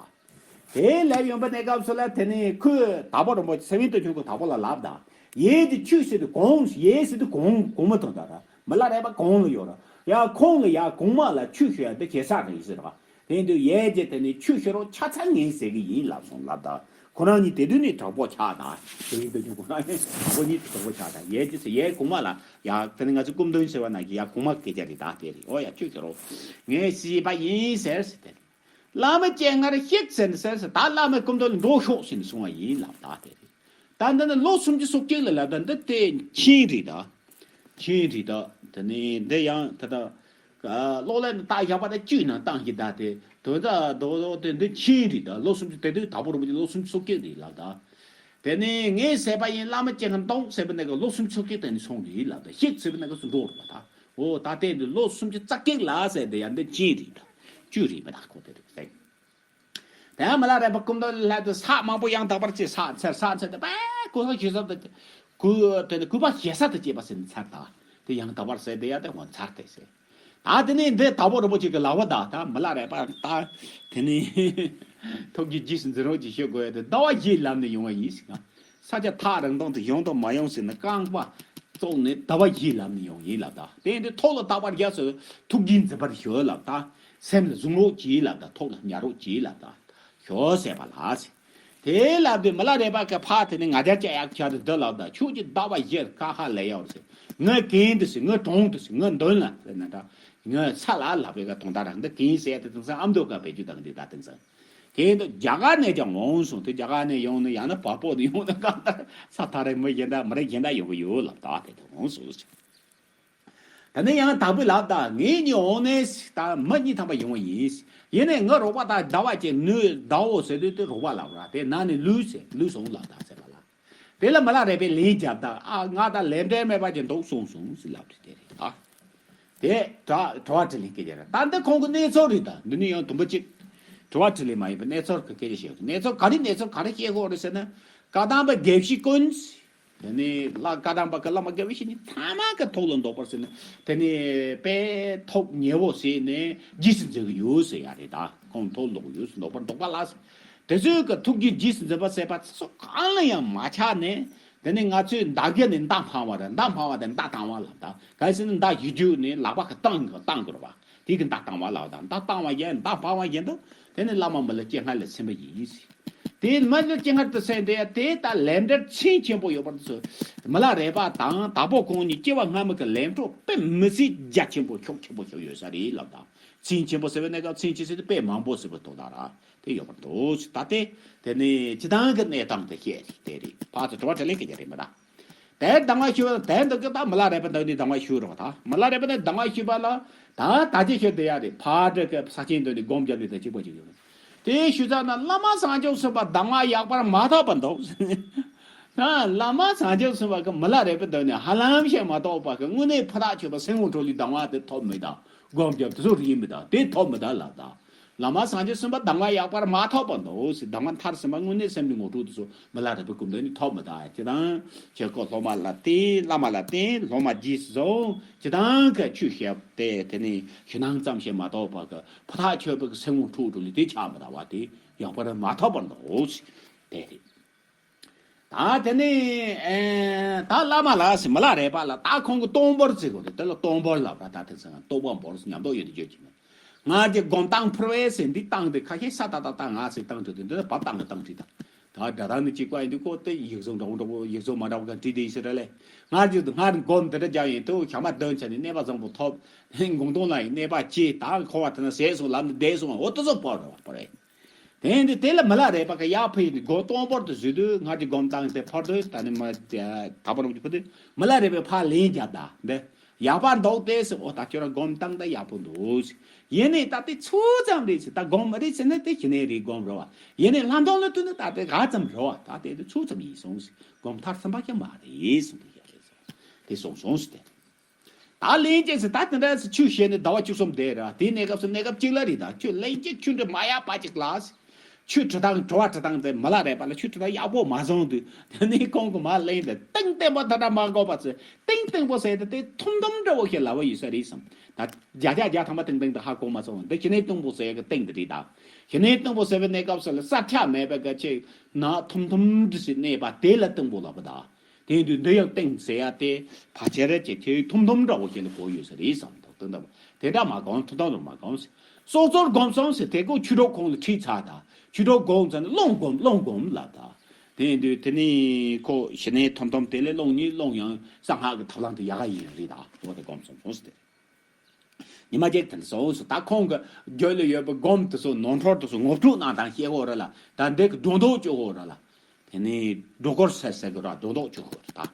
དེ་ལེབ་ཡོང་པའི་གནས་སྐབས་སུ་ལ་དེ་ནི་ཁོས་དྭགས་པོ་རིན་པོ་ཆེ་སེ་བན་དུ་བྱུང་ཁོ་དྭགས་པོ་ལ་ལབ་ད། ཡས་དེ་ཁྱོད་ཟེར་དུས་གོང་ཡས་ཟེར་དུས་གོང་གོང་མ་དང་ད་ར་མི་ལ་རས་པ་གོང་ལ་ཡོད་ར། ཡ་ཁོང་ལ་ཡ་གོང་མ་ལ་ཁྱོད་ཞུ་ཡ་དེ་ཞེ་ས་རེད་ཟེར་བ། དེ་དུས་ཡས་ཀྱིས་དེ་ནི་ཆོས་ཤོད་རོགས་ཆ་ཚང་ངས་ཟེར་གི་ཡིན་ལབ་སོང་ལབ་ད། ཁོ་རང་གཉིས་དེ་དུས་ནས་གྲོགས་པོ་ཆགས་ད། དེ་ཡིན་དུས་ཁོ་རང་གཉིས་གྲོགས་པོ་ཆགས་ད། ཡས་ཀྱིས་ཟེར་ཡས་གོང་མ་ལ་ཡ་དེ་ནི་ང་ཚོ་སྐུ་མདུན་ཟེར་བ་ན་གི་ཡ་གོང་མ་སྐད་ཆ་རེད་ད་དེ་རེད། ཨོ་ཡ་ཆོས་ཤོད་རོགས་ངས་ཤེས་པ་ཡིན་ཟེར་ཟེར་དེ། བླ་མ་སྤྱན་སྔར་གཤེགས་ཟེར་ནས་ཟེར་ཟེར་ད་བླ་མའི་སྐུ་མདུན་ལ་འགྲོ་ཤོག་ཟེར་ནས་གསུང་བ་ཡིན་ལབ་ད་དེ་རེད། ད་འདི་ནི་ལོ་སུམ་ཅུ་སོ་གཅིག་ལ་ལབ་ད་འདི་དེ་མཁྱེན་རེད་ད། མཁྱེན་རེད་ད། དེ་ནས་འདི་ཡང་ད་ལྟ་གློག་ཀླད་ནང་བཏགས་བཞག་པ་ད་བཅུད་ནང་བཏང་གི་ད་དེ་དོན་དག་རྡོག་རྡོག་དེ་འདི་མཁྱེན་རེད་ད། ལོ་སུམ་ཅུ་དེ་དུས་དྭགས་པོ་རིན་པོ་ཆེ་ལོ་སུམ་ཅུ་སོ་གཅིག་རེད་ལབ་ད། དེ་ནས་ངས་ཟེར་བ་ཡིན་བླ་མ་སྤྱན་སྔར་འདོང་ཟེར་བ་ནས་གི་ལོ་སུམ་ཅུ་སོ་གཅིག་དེ་ནས་སོང་རེད་ལབ་ད། གཤེགས་ཟེར་བ་ནས་གི་སུ་འགྲོ་རེད་པ་ད། འོ་ད་དེ་འདི་ལོ་སུམ་ཅུ་རྩ་གཅིག་ལ་ཟེར་དེ་ཡང་འདི་མཁྱེན་རེད་ད། བཅུད་རེད་མི་ད་ཁོ་དེ་རེད་ཟེར། དེ་ཡང་མི་ལ་རས་པ་སྐུ་མདུན་ལ་སླེབས་དུས་ས་མང་པོ་ཡང་དག་པར་ཅིག་ས་འཚལ་ས་འཚལ་ཏེ་པས་གོ་ས་ཞེ་ས་དེ་གུ་དེ་ནི་གུས་པ་ཞེ་ས་དང་བཅས་པ་ཟེར་ནས་འཚལ་ད། དེ་ཡང་དག་པར་ཟེར་དེ་ཡང་དེ་ཧོན་འཚལ་ཏེ་ཟེར། ད་དེ་ནས་འདི་དྭགས་པོ་རིན་པོ་ཆེ་གི་ལག་པ་ད་ད་མི་ལ་རས་པ་ད་དེ་ནི་ཐུགས་རྗེ་རྗེས་སུ་འཛིན་རོགས་ཀྱིས་ཞུ་དགོས་ཡ་དེ་ཟླ་བ་བཞིའི་ལམ་ནས་ཡོང་བ་ཡིན་ཟེར་ག་ས་ཆ་ཐག་རིང་ཐུང་དུ་ཡོང་དང་མ་ཡོང་ཟེར་ནས་རྐང་པ་བཙུགས་ནས་ཟླ་བ་བཞིའི་ལམ་ནས་ཡོང་ཡིན་ལབ་ད། དེ་འདི་ཐོག་ལ་རྟག་པར་རྒྱབ་སུ་ཐུགས་རྗེ་འཛིན་པར་ཞུ་ལབ་ད། སེམས་ལ་བཟུང་རོགས་གྱིས་ལབ་ད། ཐོག་ལ་ཉར་རོགས་གྱིས་ལབ་ད། ཞོ་ཟེར་བ་ལ་ཟེར། དེ་ལབ་དུས་མི་ལ་རས་པ་གི་ཕ་དེ་ནི་ང་རྒྱལ་སྐྱེ་ཡག་ཆ་དུ་འདི་ལབ་ད། ཁྱོད་ཀྱིས་ཟླ་བ་བཞིར་ཀ་ཧ་ལས་ཡོད་ཟེར། ངའི་གན་དུ་ཟེར། ངའི་གྲོང་དུ་ཟེར། ངའི་མདུན་ལ་ཟེར་ན་འདྲ། ངའི་ས་ལ་ལབ་པའི་ག་དོན་དག་རང་འདི་གན་ཟེར་དེ་དེང་སང་ཨ་མདོ་ག་བེད་སྤྱོད་དང་འདི་ད་དེང་སང་། དེ་ཡིན་དུས་རྒྱ་གར་ནས་ཀྱང་འོང་སོང་། དེ་རྒྱ་གར་ནས་ཡོང་ནས་ཡང་ན་བལ་པོ་ནས་ཡོང་ན་གང་ལྟར་ས་ཐག་རིང་མི་གཞན་དག་མི་རིགས་གཞན་དག་ཡོང་གི་ཡོད་ལབ་ད་དེ་དུ་འོང་སོང་ཟེར། ད་ནི་ཡང་དག་པོས་ལབ་ད་ངེད་གཉིས་འོང་ནས་ད་མི་གཉིས་ཐམ་པ་ཡོང་བ་ཡིན། ཡིན་ནས་ངའི་རོགས་པ་ད་ཟླ་བ་ཅན་ནུས་ཟླ་བོ་ཟེར་དུས་དེ་རོགས་པ་ལབ་ར། དེ་ན་ནི་ལུས་ཟེར་ལུས་སོང་ལབ་ད་ཟེར་བ་ལ། དེ་ལ་མི་ལ་རས་པས་ལན་བརྒྱབ་ད། ཨ་ང་ད་ལས་འབྲེལ་མེད་པ་ཅིག་འདུག་སོང་སོང་ཟེར་ལབ་དུས་དེ་རེད་ད། དེ་དྲ་དྲི་བ་དྲིས་ལན་སྐད་ཆ་རེད། ད་འདི་ཁོང་གི་གནས་ཚུལ་རེད་ད། འདི་ནི་ཡང་དུམ་བུ་གཅིག་དྲི་བ་དྲིས་ལན་མ་ཡིན་པའི་གནས་ཚུལ་གི་སྐད་ཆ་བཤད་ཡོད། གནས་ཚུལ་ག་རེ་གནས་ཚུལ་ག་རེ་བཤད་དགོས་རེད་ཟེར་ན། བཀའ་གདམས་པ་དགེ་བཤེས་ཀུན། དེ་ནི་བླ་བཀའ་གདམས་པ་གི་བླ་མ་དགེ་བཤེས་གཉིས་ཐ་མ་གི་ཐོག་ལ་འདོགས་པར་ཟེར་ནས་དེ་ནི་དཔེ་ཐོག་ཉེ་བོ་ཟེར་ནས་རྗེས་སུ་འཛིན་གི་ཡོད་ཟེར་ཡ་རེད་ད། ཁོང་ཐོག་འདོགས་ཡོད་ཟེར་འདོགས་པར་འདོགས་པ་ལ་ཟེར། དེ་ཚོའི་གི་ཐུགས་རྗེ་རྗེས་སུ་འཛིན་པ་ཟེར་བ་ཚོ་གང་ལ་ཡང་མ་ཆགས་ནས་དེ་ནི་ང་ཚོས་མདའ་རྒྱབ་ནས་མདའ་འཕང་བ་རེད། མདའ་འཕང་བ་དེ་མདའ་བཏང་བ་ལབ་ད། གལ་སྲིད་ནི་མདའ་གཞུ་རྒྱུག་ནས་ལག་པ་གི་བཏང་གི་བཏང་དགོས་རེད་བ། དེ་གི་མདའ་བཏང་བ་ལབ་ད། མདའ་བཏང་བ་ཡིན་མདའ་འཕང་བ་ཡིན་དུས་དེ་ནི་བླ་མ་མི་ལ་སྤྱན་སྔར་ལ་ཕྱིན་པ་ཡིན་ཟེར། དེ་མི་ལ་སྤྱན་སྔར་དུ་སེམས་དེ་དེ་ལྟར་ལས་འབྲེལ་མཚན་ཆེན་པོ་ཡོད་པར་དུ་མི་ལ་རས་པ་དང་དྭགས་པོ་ཁོང་གཉིས་སྐྱེ་བ་སྔ་མ་གི་ལས་འཕྲོ་དཔེ་མི་སྲིད་རྒྱ་ཆེན་པོ་ཤུགས་ཆེན་པོ་ཞིག་ཡོད་ས་རེད་ལབ་ད། མཚན་ཆེན་པོ་ཟེར་བའི་གནས་སྐབས་མཚན་ཆེ་ཟེར་དུས་དཔེ་མང་པོ་ཟེར་བའི་དོན་དག་ར་དེ་ཡོད་པར་འདུག་ད་དེ་དེ་ནི་སྤྱིར་བཏང་གི་གནས་སྟངས་དེ་བཤད་རེད་དེ་རེད། ཕར་ཚུར་དྲི་བ་དྲིས་ལན་སྐད་ཆ་རེད་མི་འདྲ། དེར་སྡང་བ་ཞུ་བ་དེར་འདུག་གི་ད་མི་ལ་རས་པ་འདུག་ནི་སྡང་བ་ཞུ་རོགས་ད་མི་ལ་རས་པ་ནི་སྡང་བ་ཞུ་བ་ལ་ད་ད་ཅི་ཞུ་དེ་ཡ་རེད། ཕར་འདྲ་གི་ས་ཆེན་འདུག་ནི་སྒོམ་རྒྱབ་ནི་དེ་གཅིག་པ་ཅིག་ཡོད། དེ་ཞུ་ཙ་ན་བླ་མ་བྱང་ཆུབ་སེམས་དཔའ་སྡང་བ་ཡག་པར་མ་ཐོབ་པ་འདུག་ན་བླ་མ་བྱང་ཆུབ་སེམས་དཔའ་གི་མི་ལ་རས་པ་འདུག་ནི་ཧ་ལམ་ཤེས་མ་ཐོབ་པ་གི་དངོས་གནས་ཕུ་ཐག་ཆོད་པ་སེམས་ངོ་འཕྲོད་ལུས་སྡང་བ་དེ་ཐོབ་མི་ད་སྒོམ་རྒྱབ་དེ་ཚོ་རིག་མི་ད་དེ་ཐོབ་མི་ད་ལབ་ད། བླ་མ་སངས་རྒྱས་གསུམ་པ་གདམས་ངག་ཡག་པར་མ་ཐོབ་པ་འདུག་ཟེར། གདམས་ངག་མཐར་ཕྱིན་པ་དངོས་གནས་སེམས་ཀྱི་ངོ་སྤྲོད་དུ་སོ་མི་ལ་རས་པའི་སྐུ་མདུན་ནས་ཐོབ་མི་ད་ཡ། ཅི་དང་། ཁྱེད་ཁོ་སློབ་མ་ལ་བརྟེན་བླ་མ་ལ་བརྟེན་སློབ་མ་རྗེས་སུ་བཟུང་ཅི་དང་གི་ཆོས་བཤད་དེ་དེ་ནས་ཞུ་སྣང་ཙམ་ཞིག་མ་གཏོགས་པ་གི་ཕུ་ཐག་ཆོད་པའི་སེམས་ངོ་སྤྲོད་དུ་ལས་དེ་ཆགས་མི་ད་བ་དེ་ཡག་པར་མ་ཐོབ་པ་འདུག་ཟེར། དེ་རེད། ད་དེ་ནས་ཨེ་ད་བླ་མ་ལ་ཟེར་མི་ལ་རས་པ་ལ་ད་ཁོང་གི་སྟོང་འབོར་ཟེར་གོ་དེ་དེ་ལ་སྟོང་འབོར་ལབ་ར་ད་དེ་ཚང་སྟོང་པ་འབོར་ཉམས་རྟོགས་ཡོད་དེ་བརྗོད་ཀྱི་མེད། ང་གི་སྒོམ་སྟངས་ཕུར་བས་ཟེར་འདི་སྟངས་དེ་ཁ་ཤས་ས་ད་ད་ད་ང་ཟེར་སྟངས་དྲི་དེ་འདི་ལ་བབ་སྟངས་ཀྱི་སྟངས་དྲི་ད། ད་སྒྲ་གདངས་ནི་གཅིག་པ་ཡིན་དུས་ཁོ་དེ་ཡིག་གཟུགས་འདྲ་བོ་འདྲ་བོ་ཡིག་གཟུགས་མ་འདྲ་བོ་ག་འབྲི་དེ་ཡིན་ཟེར་ར་ལས། ང་གི་ང་སྒོམ་དེ་འདྲ་རྒྱག་ཡིན་དུས་ཞག་མ་བདུན་ཆ་ནས་གནས་པ་བཟང་པོ་ཐོབ། དགོང་དོན་ལ་ཡིན་གནས་པ་སྐྱེས་ད་འཁོར་བ་དེ་ན་ཟས་སོང་ལམ་ནས་བསྡད་སོང་འོ་དེ་ཚོ་བོར་ར་བ་བོར་རེད། དེ་ཡིན་དུས་དེ་ལ་མི་ལ་རས་པ་གི་ཡར་ཕུལ་ཡིན་དུས་སྒོ་སྟོང་པོར་དུ་བཟོས་དུས་ང་གི་སྒོམ་སྟངས་དེ་ཕར་དུས་ད་ནི་མ་ད་པ་རུ་ཕུལ་དུས་མི་ལ་རས་པའི་ཕར་ལན་རྒྱབ་ད་འདི་ཡག་པ་འདུག་སྟེ་ཟེར། འོ་ད་ཁྱོད་རང་སྒོམ་སྟངས་ད་ཡག་པོ་འདུག་ཡིན་ནའི་ད་དེ་ཚོད་ཙམ་རེད་ཟེར། ད་སྒོམ་མ་རེད་ཟེར་ན་དེ་ཞི་གནས་རེད་སྒོམ་རེད་བ། ཡིན་ནའི་ལྷ་མདོ་ལ་ལྟོས་ན་ད་དེ་ག་ཙམ་རེད་བ། ད་དེ་དེ་ཚོད་ཙམ་ཡིན་སོང་ཟེར། སྒོམ་མཐར་ཕྱིན་པ་ཞིག་མ་རེད་གསུངས་པ་ཡག་རེད་ཟེར། དེ་སོང་སོང་ཟེར་ཏེ། ད་ལན་གཅིག་ཟེར་ད་དེ་འདྲ་ཟེར་ཆོས་བཤད་ནས་ཟླ་བ་བཅུ་གསུམ་བསྡད་ར། དེའི་གནས་སྐབས་སུ་གནས་སྐབས་གཅིག་ལ་རེད་ད་ཆོས་ལན་གཅིག་ཆོས་འདྲི་མ་ཡག་པ་གཅིག་ལ་ཟེར། ཆོས་དྲི་སྟངས་དྲི་བ་དྲི་སྟངས་དེ་མི་ལ་རས་པ་ལ་ཆོས་དྲི་སྟངས་ཡག་པོ་མ་བཟུང་དུས་དེ་ནས་ཁོང་གི་མ་ལན་དེ་ཏིང་ཏིང་པོ་ད་ལྟ་མ་གོ་བ་ཚོས་ཏིང་ཏིང་པོ་ཟེར་ཏེ་དེ་ཐུམ་ཐུམ་འདྲ་བོ་ཞིག་ལབ་པ་ཡོད་ས་རེད་བསམ། ད་བརྒྱ་ཆ་བརྒྱ་ཐམ་པ་ཏིང་ཏིང་དེ་ཧ་གོ་མ་སོང་། འདི་ཞི་གནས་གཏུམ་པོ་ཟེར་གི་ཏིང་དེ་རེད་ད། ཞི་གནས་གཏུམ་པོ་ཟེར་བའི་གནས་སྐབས་སུ་ལ་ས་ཆ་མེད་པའི་ག་ཆེ་ན་ཐུམ་ཐུམ་འདྲ་ཞིག་གནས་པ་དེ་ལ་གཏུམ་པོ་ལབ་པ་ད། དེ་དུས་འདི་ཡང་ཏིང་ཟེར་ཡ་དེ་ཕལ་ཆེར་ཅིག་དེ་ཐུམ་ཐུམ་འདྲ་བོ་ཞིག་ལ་གོ་ཡོད་ས་རེད་བསམ་འདུག་དེ་འདྲ་བ་དེ་འདྲ་མ་གོམས་ཐུབ་ཐང་དུ་མ་གོམས་ཟེར། སྲོག་རྩོལ་སྒོམ་སོང་ཟེར་དེ་ཀོ་ཆོས་གྲོགས་ཁོང་ལ་ཁྲིད་ཚར་ད་ཆོས་གྲོགས་དགོངས་ཚར་ནས་སློང་སྒོམ་སློང་སྒོམ་ལབ་ད། དེ་ཡིན་དུས་དེ་ནི་ཁོ་ཞི་གནས་ཐུམ་ཐུམ་དེ་ལས་སློང་ཉིད་སློང་ཡང་གསང་སྔགས་ཀྱི་ཐབས་ལམ་དེ་ཡག་ག་ཡིན་རེད་ད་འོ་དེ་སྒོམ་སོང་སོང་ཟེར་དེ། ཉི་མ་གཅིག་དེ་འདྲ་སོང་སོང་ད་ཁོང་གི་རྒྱུད་ལ་ཡོད་པའི་སྒོམ་དེ་ཚོ་ནོར་འཁྲུལ་དེ་ཚོ་ངོ་སྤྲོད་གནང་དང་ཤེས་གོ་ར་ལ་ད་འདི་གི་སྒྲོ་འདོགས་གཅོད་གོ་ར་ལ། དེ་ནས་སྒྲོ་སྐུར་ཟེར་ཟེར་གི་ར་སྒྲོ་འདོགས་གཅོད་གོ་ར་ད།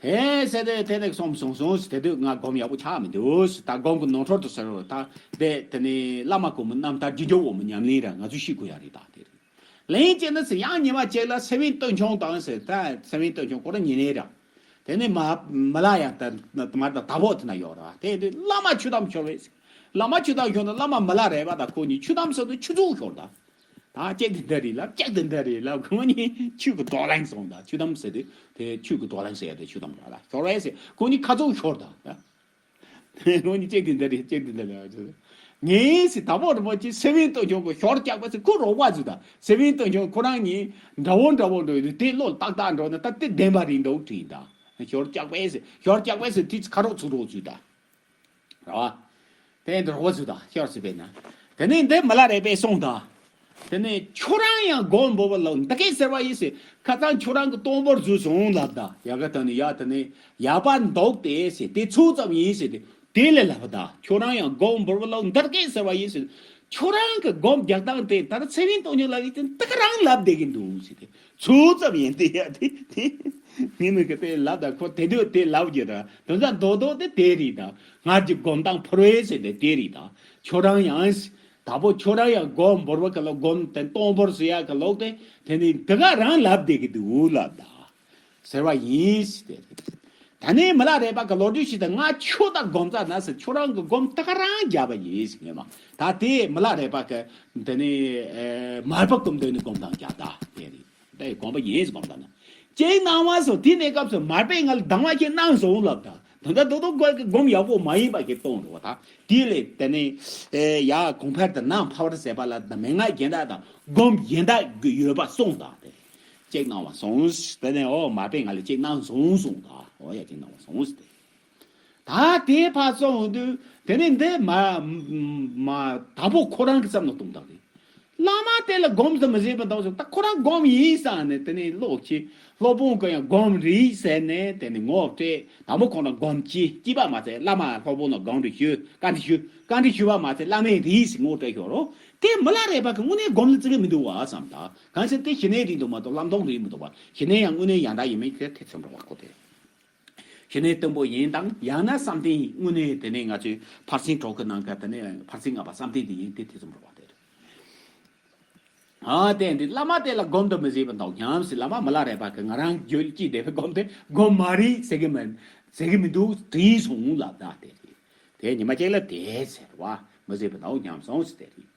དེ་ཟེར་དེ་དེ་ནས་སོང་སོང་སོང་དེ་དུས་ང་སྒོམ་ཡག་པོ་ཆགས་མི་འདུག་ད་སྒོམ་གི་ནོར་འཁྲུལ་དེ་ཟེར་རོ་ད་དེ་དེ་ནས་བླ་མ་གོང་མའི་རྣམ་ཐར་རྒྱུ་འབྱོར་འོག་མའི་ཉམས་ལེན་ར་ང་ཚོས་ཤེས་དགོས་ཡ་རེད་ད་དེ་རེད། ལན་གཅིག་ནི་ཟེར་ཡང་ཉི་མ་གཅིག་ལ་སེ་བན་སྟོད་འཕྱོང་དང་ཟེར་ད་སེ་བན་སྟོད་འཕྱོང་ཁོ་རང་ཉེ་གནས་ར། དེ་ནས་མ་མ་ལ་ཡང་ད་མ་ད་ད་བོ་དེ་ན་ཡོད་ར། དེ་དུས་བླ་མ་ཆུ་དམ་ཤོར་བས་ཟེར། བླ་མ་ཆུ་དམ་ཤོར་ན་བླ་མ་མི་ལ་རས་པ་དང་ཁོ་གཉིས་ཆུ་དམ་ཟེར་དུས་ཆུ་འཛུགས་ཤོར་ད། ད་གཅིག་དེ་འདྲ་རེད་ལབ་གཅིག་དེ་འདྲ་རེད་ལབ་ཁོ་གཉིས་ཆུ་གི་རྡོ་ལེན་སོང་ད་ཆུ་དམ་ཟེར་དུས་དེ་ཆུ་གི་རྡོ་ལེན་ཟེར་ཡ་དེ་ཆུ་དམ་ར་ལ་ཤོར་བས་ཟེར་ཁོ་གཉིས་ཁ་འཛུགས་ཤོར་ད། ཁོ་གཉིས་གཅིག་དེ་འདྲ་རེད་གཅིག་དེ་འདྲ་རེད། ངས་ཟེར་ད་བོ་རི་མོ་ཅི་སེ་བན་སྟོད་འཕྱོང་གི་ཞོར་བཀྱག་པ་ཟེར་ཁོ་རོགས་པ་ཟེར་ད་སེ་བན་སྟོད་འཕྱོང་ཁོ་རང་གཉིས་འདྲ་བོ་འདྲ་བོ་འགྲོ་ཡོད་དུས་དེ་བློ་ཏག་ཏག་འགྲོ་ན་ད་དེ་བདེན་པ་རེད་འདུག་དྲིས་ད། ཞོར་བཀྱག་པས་ཟེར་ཞོར་བཀྱག་པས་ཟེར་དུས་ཁ་རོག་ཚུགས་རོགས་ཟེར་ད། རེད་བ། དེ་འདྲ་རོགས་ཟེར་ད་ཞོར་ཟེར་བས་ན། དེ་ནས་འདི་མི་ལ་རས་པས་གསུངས་ད། དེ་ནས་ཁྱོད་རང་ཡང་སྒོམ་འབོར་བ་ལ་འདི་སྐད་ཟེར་བ་ཡིན་ཟེར་ཁ་སང་ཁྱོད་རང་གི་སྟོང་པོར་བཟོས་སོང་ལབ་ད་ཡ་ག་ད་ནི་ཡ་ད་ནི་ཡག་པ་འདུག་སྟེ་ཟེར་དེ་ཚོད་ཙམ་ཡིན་ཟེར་དེ། དེ་ལས་ལབ་ད། ཁྱོད་རང་ཡང་སྒོམ་འབོར་བ་ལ་འདི་སྐད་ཟེར་བ་ཡིན་ཟེར། ཁྱོད་རང་གི་སྒོམ་རྒྱག་སྟངས་དེ་ད་ལྟ་ཚེ་རིང་སྟོང་ཉིད་ལ་ཡིན་ཏེ་ད་ག་རང་ལབ་བསྡད་ཀྱི་འདུག་ཟེར་ཏེ། ཚོད་ཙམ་ཡིན་ཏེ་ཡ་དེ་དེ། ངས་མི་གི་དེ་ལབ་ད་ཁོ་དེ་དུས་དེ་ལབ་རྒྱུ་ད། དོན་དག་རྡོག་རྡོག་དེ་དེ་རེད་ད། ང་གི་སྒོམ་སྟངས་ཕུར་བས་ཟེར་ཏེ་དེ་རེད་ད། ཁྱོད་རང་ཡང་ད་པོ་ཁྱོད་རང་ཡང་སྒོམ་འབོར་བ་ག་ལ་སྒོམ་དེ་སྟོང་པོར་ཟེར་ཡ་ག་ལོག་སྟེ་དེ་ནི་དེ་ག་རང་ལབ་བསྡད་ཀྱི་འདུག་ལབ་ད། ཟེར་བ་ཡིན་ཟེར་ཏེ། ད་ནི་མི་ལ་རས་པ་གི་ལོ་རྒྱུས་ཤིག་དང་ང་ཁྱོད་དང་སྒོམ་ཙ་ན་ཟེར་ཁྱོད་རང་གི་སྒོམ་ད་ག་རང་བརྒྱབ་པ་ཡིན་ཟེར་ངེས་མ། ད་དེ་མི་ལ་རས་པ་གི་འདི་ནི་མར་པ་སྐུ་མདུན་ནས་སྒོམ་དང་བརྒྱབ་ད་དེ་རེད། དེ་སྒོམ་པ་ཡིན་ཟེར་སྒོམ་ད་ན། ཅེས་གནང་བ་སོ་དེ་ནས་སྐབས་སུ་མར་པས་ང་ལ་སྡང་བ་ཞིག་གནང་སོང་ལབ་ད། ད་ད་དོ་དོ་གོ་གི་སྒོམ་ཡག་པོ་མ་ཡིན་པ་ཞིག་གཏོང་རོགས་ད། དེ་ལས་དེ་ནི་ཡ་གོང་འཕེལ་དུ་ནང་ཕ་བར་ཟད་པ་ལ་ད་མན་ངག་གཞན་དག་དང་སྒོམ་གཞན་དག་ཡོད་པ་གསུངས་དང་དེ། ཅེས་གནང་བ་སོང་། དེ་ནས་ཨོ་མར་པས་ང་ལ་ཅེས་གནང་སོང་གསུངས་ད། ཨོ་ཡ་ཅེས་གནང་བ་སོང་ཟེར་ཏེ། ད་དེ་ཕར་སོང་འོང་དུས་དེ་ནས་འདི་མ་མ་ད་པོ་ཁོ་རང་གི་བསམ་བློ་གཏོང་སྟངས་རེད། བླ་མ་དེ་ལ་སྒོམ་དུ་མི་བཟོད་པ་འདུག་ཟེར། ད་ཁོ་རང་སྒོམ་ཡིན་བསམ་ནས་དེ་ནས་ཀློག་ཅི། སློབ་དཔོན་གྱིས་ཡང་སྒོམ་རེད་ཟེར་ནས་དེ་ནས་ངོ་སྤྲད། དང་པོ་ཁོ་རང་སྒོམ་ཅི་ཅི་པ་མ་ཚད་བླ་མ་སློབ་དཔོན་ལ་སྒོམ་རེ་ཞུ། བཀའ་འདྲི་ཞུ། བཀའ་འདྲི་ཞུ་བ་མ་ཚད་བླ་མས་རེད་ཟེར་ངོ་སྤྲད་ཤོག་རོ། དེ་མི་ལ་རས་པ་གི་དངོས་གནས་སྒོམ་ལ་བརྩི་གི་མི་འདུག་བ་བསམ། ད་གང་ཟེར་དེ་ཞི་གནས་རེད་འདུག་མ་གཏོགས་བླ་མ་དོང་རེད་མི་འདུག་བ། ཞི་གནས་ཡང་དངོས་གནས་ཡང་དག་ཡིན་མིན་དེ་ཐེ་ཚོམ་རེད་བ་ཁོ་དེ། ཞི་གནས་བརྟན་པོ་ཡིན་དང་ཡང་ན་བསམ་གཏན་དངོས་གནས་དེ་ནས་ང་ཚོས་ཕར་ཕྱིན་གྲོགས་ཀྱི་ནང་ག་དེ་ནས་ཕར་ཕྱིན་ལྔ་པ་བསམ་གཏན་དེ་ཡིན་དེ་ཐེ་ཚོམ་རེད་བ་དེ་རེད། ཨ་དེ་འདི་བླ་མ་དེ་ལ་སྒོམ་དུ་མི་བཟོད་པ་འདུག་སྙམ་སྲིད། བླ་མ་མི་ལ་རས་པ་གི་ང་རང་རྒྱུད་ཀྱི་བདེ་བའི་སྒོམ་དེ་སྒོམ་མ་རེད་ཟེར་གི་མིན་ཟེར་གི་མི་འདུག་དྲིས་སོང་ལབ་ད་དེ་རེད། དེ་ཉི་མ་གཅིག་ལ་དེ་ཟེར་བ་མི་བཟོད་པ་འདུག་སྙམ་སོང་ཟེར་དེ་རེད།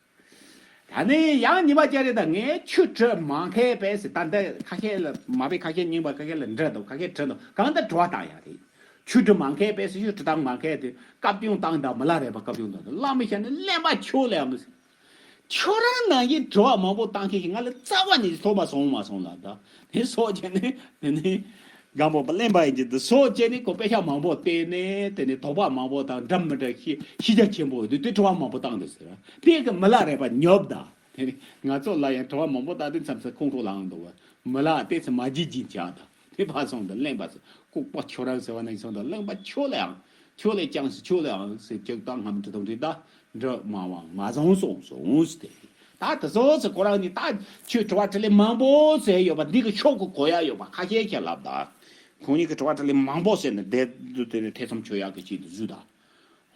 ད་ནི་ཡང་ཉི་མ་གཅིག་རེད། ད་ངས་ཆུ་དྲི་མ་མཁས་པས་ཟེར། ད་འདི་ཁ་ཤས་ལ་མ་པའི་ཁ་ཤས་རྙིང་པ་ཁ་ཤས་ལ་འདྲི་འདུག་ཁ་ཤས་དྲི་འདུག་གང་ལྟར་དྲི་བ་བཏང་ཡ་རེད། ཆུ་དྲི་མ་མཁས་པས་ཟེར། ཆུ་དྲི་བཏང་མ་མཁས་དེ་བཀའ་བཀྱོན་བཏང་ད་མི་ལ་རས་པ་བཀའ་བཀྱོན་བཏང་ད་བླ་མ་ཤ་ནི་གླེན་པ་ཁྱོད་ལ་ཡང་མི་ཟེར། ཁྱོད་རང་ནང་བཞིན་དྲི་བ་མང་པོ་བཏང་མཁན་ཞིག་ང་ལ་རྩ་བ་ནས་ཐོབ་མ་སོང་མ་སོང་ལབ་ད། དེ་སོགས་བྱས་ནས་དེ་ནས་སྒམ་པོ་པ་གླེན་པ་ཡིན་གྱི་འདུག་སོགས་བྱས་ནས་ཁོ་དཔེ་ཆ་མང་པོ་བལྟས་ནས་དེ་ནས་དོགས་པ་མང་པོ་དང་འདྲ་མི་འདྲ་ཤེས་ཤེས་རྒྱ་ཆེན་པོ་འདུག་དེ་དྲི་བ་མང་པོ་བཏང་འདུག་ཟེར། དེ་གི་མི་ལ་རས་པ་ཉོབ་ད། དེ་ནས་ང་ཚོ་ལ་ཡང་དྲི་བ་མང་པོ་བཏང་དུས་མཚམས་སུ་ཁོང་ཁྲོ་ལངས་འདུག་བ། མི་ལ་དེ་ཚོ་མ་བརྗེད་ཀྱིན་བྱ་ད། དེ་ཕ་སོང་དུ་གླེན་པ་ཟེར། ལྐུགས་པ་ཁྱོད་རང་ཟེར་བ་ནང་སོང་དུ་གླེན་པ་ཁྱོད་ལ་ཡང་། ཁྱོད་ལས་ཀྱང་སྲིད་ཁྱོད་ལའང་སྲིད་ཅིག་དང་ངམ་དྲི་དང་དྲི་ད་འདྲི་མ་བང་མ་བཟང་སོང་སོང་ཟེར་ཏེ། ད་དེ་སོ་སོ་ཁོ་རང་ནི་ད་ཆོས་དྲི་བ་དྲི་ལེ་མང་པོ་ཟེར་ཡོད་པ་འདི་གི་ཤོག་གི་གོ་ཡ་ཡོད་པ་ཁ་ཤས་ཁྱེད་ལབ་ད། ཁོང་གཉིས་ཀྱི་དྲི་བ་དྲི་ལེ་མང་པོ་ཟེར་ནས་དེ་དུ་དེ་ནས་ཐེ་ཚོམ་ཆོད་ཡག་གི་ཆེད་དུ་བཟོས་ད།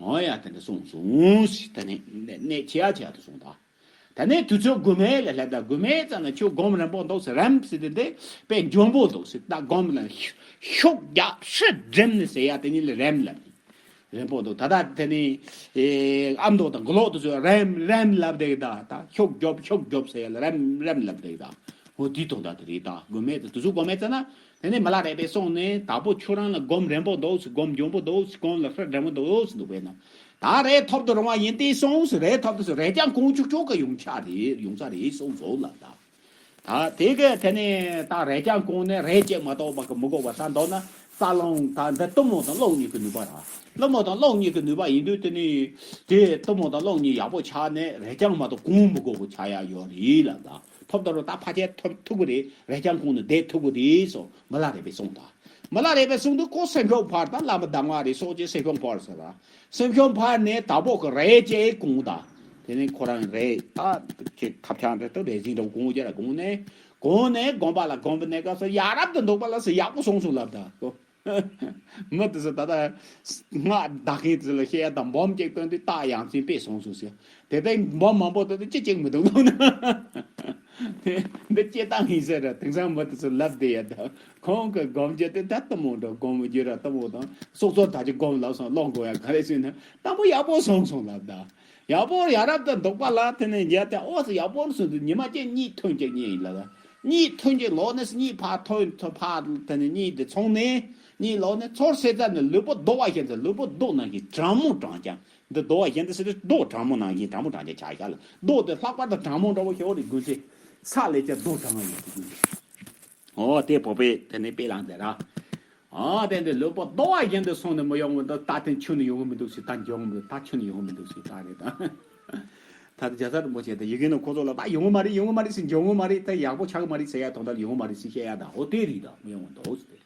འོ་ཡ་དེ་འདྲ་སོང་སོང་ཟེར་དེ་ནས་གནས་ཆེ་ཡ་ཆེ་ཡ་དུ་སོང་ད། ད་ནས་དུས་ཚོད་དགུ་མའི་ལ་སླེབས་ད། དགུ་མའི་ཙམ་ན་ཁྱོད་སྒོམ་རན་པོ་འདུག་ཟེར། རན་ཟེར་དེ་དེ་དཔེ་འཇོན་པོ་འདུག་ཟེར། ད་སྒོམ་ལ་ཤུགས་རྒྱབ་ཤུགས་སྒྲིམ་ནས་ཟེར་ཡ་དེ་ཉིད་ལ་རན་ལབ་ནས་རན་པོ་འདུག་ད་ད་དེ་ནས་ཨེ་ཨ་མདོ་དང་མགོ་ལོག་དུ་ཚོས་རན་རན་ལབ་བསྡད་ད། ད་ཤུགས་རྒྱོབ་ཤུགས་རྒྱོབ་ཟེར་ཡ་ལ་རན་རན་ལབ་བསྡད་ད། འོ་དེ་དོན་དག་དེ་རེད། ད་དགུ་མའི་དུས་ཚོད་དགུ་མའི་ཙམ་ན་དེ་ནས་མི་ལ་རས་པས་སོང་ནས་ད་པོ་ཁྱོད་རང་ལ་སྒོམ་རན་པོ་འདུག་ཟེར། སྒོམ་འཇོན་པོ་འདུག་ཟེར། སྒོམ་ལ་ཤུགས་སྒྲིམ་པོ་འདུག་ཟེར་འདུག་པས་ན། ད་རས་ཐོབ་ཏུ་རུང་བ་ཡིན་ཏེ་སོང་ཟེར། རས་ཐོབ་ཏུ་སོང་། རས་ཀྱང་གོང་ཆུག་ཆོག་གི་ཡོང་ཆ་རེད། ཡོང་ས་རེད་སོང་ཟོ་ལ་ད། ད་དེ་གི་དེ་ནས་ད་རས་ཀྱང་གོང་ནས་རས་ཅིག་མ་གཏོགས་པ་གི་མི་དགོས་པ་ད་མདོར་ན་རྩ་རླུང་ད་འདི་གཏུམ་མོ་དང་རླུང་གཉིས་ཀྱི་ནུས་པ་ར། གཏུམ་མོ་དང་རླུང་གཉིས་ཀྱི་ནུས་པ་ཡིན་དུས་དེ་ནས་དེ་གཏུམ་མོ་དང་རླུང་གཉིས་ཡག་པོ་ཆགས་ནས་རས་ཀྱང་མ་གཏོགས་གོང་མི་དགོས་པ་ཆགས་ཡ་ཡོད་རེད་ལ་ད། ཐོབ་ད་རུང་ད་ཕ་ཆེ་ཐོབ་ཐུབ་གི་རེད། རས་ཀྱང་གོང་ནས་བསྡད་ཐུབ་གི་རེད་སོང་མི་ལ་རས་པས་གསུངས་ད། མི་ལ་རས་པས་གསུངས་དུས་ཁོ་སེམས་ཤུགས་འཕར་ད། བླ་མ་གདམས་ངག་རེད་སོགས་ཀྱི་སེམས་ཤུགས་འཕར་ཟེར་བ། སེམས་ཤུགས་འཕར་ནས་ད་པོ་གི་རས་ཅེས་གོང་ད། དེ་ནས་ཁོ་རང་རས་ད་ཁྱེད་ཐབས་ཆག་འདྲ་ད་རས་ཟིན་འདྲ་གོང་རྒྱ་ར་གོང་ནས་གོང་ནས་སྒོམ་པ་ལ་སྒོམ་པའི་གནས་སྐབས་སུ་ཡ་རབ་ཏུ་འདུག་པ་ལ་སུ་ཡག་པོ་སོང་སོང་ལབ་ད་ཁོ། མི་དེ་ཚོ་ད་ལྟ་སྔགས་བཟླ་མཁན་དེ་ཚོ་ལ་བཤད་ཡ་དང་འབུམ་གཅིག་བཏོན་དུས་རྟགས་ཡ་མཚན་དཔེ་སོང་སོང་ཟེར། དེ་ལྟར་འབུམ་མང་པོ་བཏོན་དུས་ཅི་གཅིག་མི་འདུག་ལབ་ན། དེ་འདི་སྐྱེ་སྟངས་ཡིན་ཟེར་ར། དེང་སང་མི་དེ་ཚོ་ལབ་བསྡད་ཡ་དང་ཁོང་གི་སྒོམ་རྒྱུ་དེ་ད་གཏུམ་མོ་འགྲོ་སྒོམ་རྒྱུ་ར་གཏུམ་མོ་དང་སྲོག་རྩོལ་ད་ཅི་སྒོམ་ལབ་སོང་ཀློག་དགོས་ཡ་ག་རེ་ཟེར་ན་དང་པོ་ཡག་པོ་སོང་སོང་ལབ་ད། ཡག་པོ་ཡ་རབ་ཏུ་འདུག་པ་ལ་དེ་ནས་འཇལ་ཏེ་ཨོ་ཟེར་ཡག་པོ་སོང་དུས་ཉི་མ་གཅིག་གཉིད་ཐུན་གཅིག་གཉིད་ཡིན་ལ། གཉིད་ཐུན་གཅིག་ལོག་ནས་གཉིད་ཕར་ཐོན་ཐོན་ཕར་དེ་ནས་གཉིད་དེ་ཚོང་ནས་གཉིད་ལོག་ནས་ཚོར་སེ་ཙམ་ནས་ལུས་པོ་ལྡོག་པ་བཞིན་དུ་ལུས་པོ་ལྡོག་ནང་བཞིན་གྲང་མོ་གྲང་རྐྱང་། འདི་ལྡོག་པ་བཞིན་དུ་ཟེར་དུས་ལྡོག་གྲང་མོ་ནང་བཞིན་གྲང་མོ་གྲང་རྐྱང་ཆགས་ཤག་ལ། ལྡོག་དེ་ལྷག་པར་དུ་གྲང་མོ་འདྲ་བོ་ཞིག་འོ་རེ་དགོས་ཚེ་ས་ལས་ཀྱང་ལྡོག་གྲང་བ་ཡིན་དུས་དགོས་ཚེ། ཨོ་དེ་བོད་པས་དེ་ནས་དཔེ་བླངས་ཏེ་ར། ཨ་དེ་འདི་ལུས་པོ་ལྡོག་པ་བཞིན་དུ་སོང་ནས་མི་ཡོང་བ་འདི་ད་ཐེངས་ཁྱོན་ནས་ཡོང་གི་མི་འདུག་ཟེར། ད་འཇོག་གི་མི་འདུག་ད་ཁྱོན་ནས་ཡོང་གི་མི་འདུག་ཟེར། ད་རེད་ད། ད་རྒྱལ་ས་རིན་པོ་ཆེ་དང་ཡི་གེ་ནང་ཁོ་ཚོ་ལ་ད་ཡོང་གི་མ་རེད་ཡོང་གི་མ་རེད་ཟེར། འཇོག་གི་མ་རེད། ད་ཡག་པོ་ཆགས་གི་མ་རེད་ཟེར་ཡ་དང་ད་ལ་ཡོང་གི་མ་རེད་ཟེར་བཤད་ཡ་ད་ཨོ་དེ་རེད་ད་མི་ཡོང་གི་འདུག་ཟེར།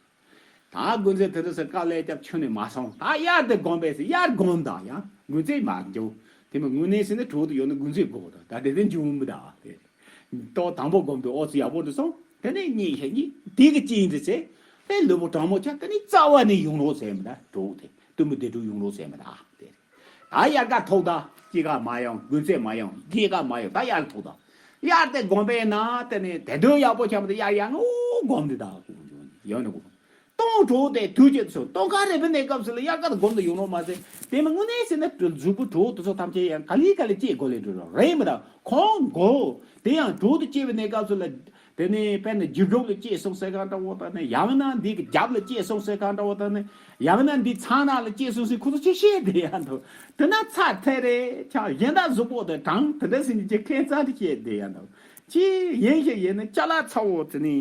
ད་དགོན་རྫས་དེ་འདྲ་ཟེར་དཀའ་ལས་རྒྱབ་ཁྱོན་ནས་མ་སོང་། ད་དབྱར་དེ་སྒོམ་པས་ཟེར་དབྱར་སྒོམ་ད་ཡང་དགོན་རྫས་མ་འཇོག་དེ་མི་དངོས་གནས་ཟེར་ན་གྲོགས་དུ་ཡོད་ན་དགོན་རྫས་དགོས་ད་ད་དེ་དེ་འཇུག་མི་ད་དེ། ཏོག་དང་པོ་སྒོམ་དུས་ཨོ་ཙི་ཡག་པོ་འདུག་སོང་། དེ་ནས་གཉིད་ཤེས་གཉིད་དེ་གི་ཅི་ཡིན་ཟེར་ཚེ། དེ་ལུས་པོ་གྲང་མོ་ཆགས་དེ་ནས་རྩ་བ་ནས་ཡོང་རོགས་ཟེར་མི་ད་གྲོགས་དེ་གཏུམ་པོ་བདེ་དྲུག་ཡོང་རོགས་ཟེར་མི་ད་དེ། ད་དབྱར་ཁ་ཐོག་ད་སྐྱེས་ཁ་མ་ཡོང་དགུན་ཚེས་མ་ཡོང་སྐྱེས་ཁ་མ་ཡོང་ད་དབྱར་ཐོག་ད། དབྱར་དེ་སྒོམ་པས་ན་དེ་ནས་དེ་དོན་ཡག་པོ་ཆགས་མི་ད་དབྱར་ཡང་ཨོ་སྒོམ་དུས་ད་ཡོང་ནི་གོ། སྟོང་གྲོགས་དེ་དུས་གཅིག་ཏུ་སོང་སྟོང་ཁ་རེ་བའི་གནས་སྐབས་སུ་ལ་དབྱར་ཁ་དུ་སྒོམ་དུ་ཡོང་རོགས་མ་ཟད་དེ་མི་དངོས་གནས་ཟེར་ན་གཟུགས་པོ་གྲོགས་དེ་ཚོ་ཐམས་ཅད་ཡང་ག་ལེ་ག་ལེ་སྐྱེ་དགོས་ལེ་འགྲོ་རོགས་རེད་མི་ད་ཁོང་མགོ་དེ་ཡང་གྲོགས་དུ་སྐྱེ་བའི་གནས་སྐབས་སུ་ལ་དེ་ནས་དཔེར་ན་རྒྱུ་སྒྲུབ་ལ་སྐྱེས་སོང་ཟེར་གང་འདྲ་བོ་དང་ནི་ཡང་ན་འདི་གི་རྒྱབ་ལ་སྐྱེས་སོང་ཟེར་གང་འདྲ་བོ་དང་ནི་ཡང་ན་འདི་ཚང་ནང་ལ་སྐྱེས་སོང་ཟེར་ཁོ་ཚོ་ཅི་བཤད་བསྡད་ཡང་འདུག་དེ་ན་ཚ་ཐལ་རེ་ཆགས་གཞན་དག་གཟུགས་པོ་དེ་གྲང་དེ་འདྲ་ཟེར་ནས་ཅི་ཁེན་ཚ་དེ་བཤད་བསྡད་ཡང་འདུག་ཅི་ཡིན་ཞིག་ཡིན་ན་ཅ་ལག་ཚ་བོ་དེ་ནི་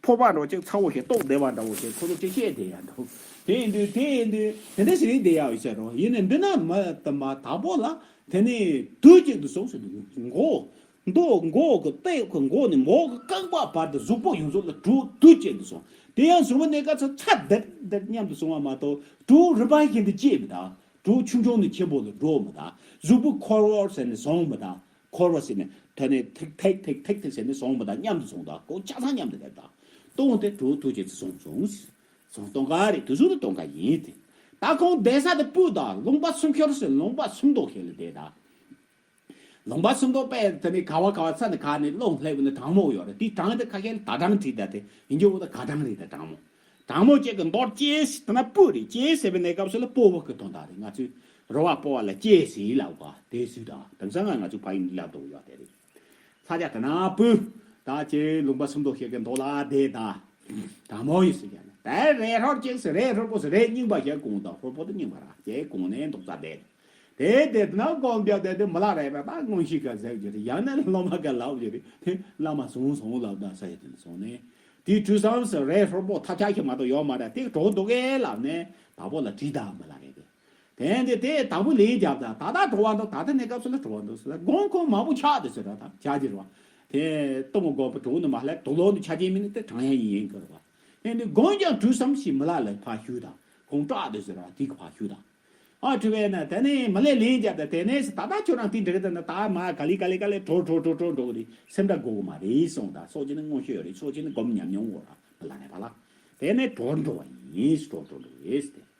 ཕོར་པ་འདྲ་ཅིག་ཚ་བོ་ཞིག་གཏོགས་བསྡད་པ་འདྲ་བོ་ཞིག་ཁོ་ཚོ་ཅི་བཤད་བསྡད་ཡང་འདུག་དེ་ཡིན་དུས་དེ་ཡིན་དུས་དེ་འདྲ་ཟེར་ནས་བསྡད་ཡག་ཡོད་ས་རེད། ཡིན་ནའི་འདི་ན་མ་དང་མ་དང་པོ་ལ་དེ་ནི་དུས་གཅིག་ཏུ་སོང་ཟེར་འདུག་མགོ། མདོག་མགོ་གི་སྟེགས་ཀྱི་མགོ་ནས་མོ་གི་རྐང་པ་བར་དུ་གཟུགས་པོ་ཡོངས་རྫོགས་ལ་གྲོགས་དུས་ཅན་དུ་སོང་། དེ་ཡང་གཟུགས་པོ་གནས་སྐབས་སུ་ཚ་དིར་དིར་མཉམ་དུ་སོང་བ་མ་གཏོགས་གྲོགས་རིམ་པ་བཞིན་དུ་སྐྱེས་མི་དང་། གྲོགས་ཆུང་ཆུང་ནས་ཆེན་པོ་ལ་འགྲོ་མི་དང་། གཟུགས་པོ་འཁོར་བར་ཟེར་ནས་སོང་མི་དང་། འཁོར་བ་ཟེར་ནས་ཐ་ནས་ཐིག་ཐིག་ཐིག་ཐིག་ཐིག་ཟེར་ནས་སོང་མི་དང་མཉམ་དུ་སོང་དང་། ཁོ་ཆ་ཚང་མཉམ་དུ་སླེབས་དང་། སྟོང་དེ་གྲོགས་དུས་ཅན་དུ་སོང་སོང་། སོང་སྟོང་ཀ་རེད། དུས་གསུམ་དུ་སྟོང་ཀ་ཡིན་ཏེ། ད་ཁོང་བསྡད་ས་དེ་སྤུ་དང་ལུང་པ་སུམ་ཤོར་ཟེར་ལུང་པ་སུམ་མདོ་ཞིག་ལ་བསྡད་དང་། ལུང་པ་སུམ་མདོ་པས་དེ་ནས་ག་བ་ག་བ་ས་ནས་ག་ནས་ཀློང་སླེབས་ནས་གྲང་མོ་ཡོད་རེད། དེ་གྲང་དེ་ཁ་ཤས་ལ་ད་གྲང་བྲིས་ད་དེ་ཡིན་རྒྱུ་བོ་ད་ག་གྲང་རེད། ད་གྲང་མོ་གྲང་མོ་གཅིག་གི་མདོར་ཅེས་དེ་ན་སྤུ་རེད། ཅེས་ཟེར་བའི་གནས་སྐབས་སུ་ལ་སྤོ་བོ་གི་དོན་དག་རེད། ང་ཚོས་རོ་བ་སྤོ་བ་ལ་ཅེས་ཟེར་ལབ་པ་དེ་སུས་དང་དེང་སང་ང་ང་ཚོའི་ཕ་ཡུལ་ལབ་འདུག་ཡོད་དེ་རེད། ས་ཆ་དེ་ན་སྤུ། ད་ཅེས་ལུང་པ་སུམ་མདོ་ཞིག་གི་མདོ་ལ་བསྡད་ད། གྲང་མོ་ཡིན་ཟེར་ཀྱང་ནི་དེ་རས་ཧྲོར་ཅེས་ཟེར་རས་ཧྲོར་པོ་ཟེར་རས་རྙིང་པ་ཞིག་གོང་དང་ཧྲོར་པོ་དེ་རྙིང་པ་ར་ཅེས་གོང་ནས་འདུག་ས་བསྡད། དེ་དེ་ན་དགོན་པ་དེ་དེ་མི་ལ་རས་པ་ད་དངོས་གཞི་ག་ཟེར་རྒྱུ་རེད། ཡང་ན་སློབ་མ་ག་ལབ་རྒྱུ་རེད། དེ་བླ་མ་སོང་སོང་ལབ་ད་ས་ཡ་དེ་ནས་སོང་ནས། དེའི་དུས་མཚམས་སུ་རས་ཧྲོར་པོ་ཐབས་ཆག་གི་མ་གཏོགས་ཡོད་མ་རེད། དེ་གྲོགས་འདུག་གས་ལབ་ནས་དྭགས་པོ་ལ་དྲིས་ད་མི་ལ་རས་དེ། དེ་འདི་དེ་དྭགས་པོ་ལན་བརྒྱབ་ད་ད་ད་གྲོགས་པོ་འདུག་ད་ལྟ་གནས་སྐབས་སུ་ལ་གྲོགས་པོ་འདུག་ཟེར་ད་དགོན་ཁོང་མང་པོ་ཆགས་འདུག་ཟེར་ད་ད་ཆགས་ཀྱི་རེད་བ། དེ་གཏུམ་མོ་དགོན་པ་གྲོགས་ནི་མ་ལྷག་དུག་ལོག་ནི་ཆ་རྐྱེན་མིན་ནི་དེ་གྲང་ཡ་ཡིན་ཡིན་གི་རེད་བ། དེ་འདི་དགོན་ཀྱང་དུས་མཚམས་ཤིག་མི་ལ་ལ་ཕར་ཞུགས་དང་ཁོང་སྐྲག་འདུག་ཟེར་བ་དེ་གི་ཕར་ཞུགས་དང་། ཨ་དྲི་བས་ན་དེ་ནས་མི་ལས་ལན་བརྒྱབ་ད་དེ་ནས་ད་ད་ཁྱོད་རང་དེ་འདྲ་གི་ད་ན་ད་མ་ག་ལེ་ག་ལེ་ག་ལེ་གྲོགས་གྲོགས་གྲོགས་གྲོགས་འགྲོ་གི་རེད། སེམས་ཁྲལ་དགོས་གི་མ་རེད་གསུངས་ད། སོགས་ཅི་ནི་མངོན་ཤེས་ཡོད་རེད། སོགས་ཅི་ནི་སྒོམ་ཉམས་མྱོང་ཡོད་ར་མི་ལ་ནས་ཕ་ལ། དེ་ནས་གྲོགས་འགྲོ་བ་ཡིན། གྲོགས་གྲོགས་འགྲོ་རེད་ཟེར་ཏེ།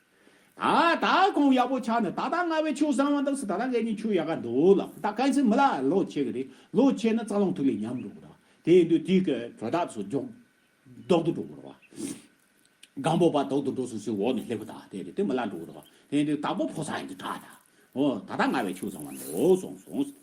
ད་ད་ཁོང་ཡག་པོ་ཆགས་ནས་ད་ད་ང་བའི་ཆུ་བཟང་བ་འདུག་ཟེར། ད་ད་ངས་ནི་ཆུ་ཡག་ག་འདུག་ལབ། ད་གང་ཚེ་མི་ལ་ལོ་ཆེ་གི་རེད། ལོ་ཆེ་ན་རྩ་རླུང་ཐིག་ལེ་ཉམས་འགྲོ་གི་རེད། དེ་ཡིན་དུས་དེའི་གི་དྲོད་རྟགས་སུ་འཇོག་ལྡོག་ཏུ་འགྲོ་གི་རེད་བ། སྒང་པོ་པ་ལྡོག་ཏུ་འགྲོ་སོང་ཟེར་འོག་ནས་སླེབས་གི་ད་དེ་རེད། དེ་མི་ལ་འགྲོ་གི་རེད་བ། དེ་ཡིན་དུས་དྭགས་པོ་ཕོ་གསར་ཡིན་དུས་དྲག་ད། འོ་ད་ད་ང་བའི་ཆུ་བཟང་བ་འདུག་སོང་སོང་ཟེར།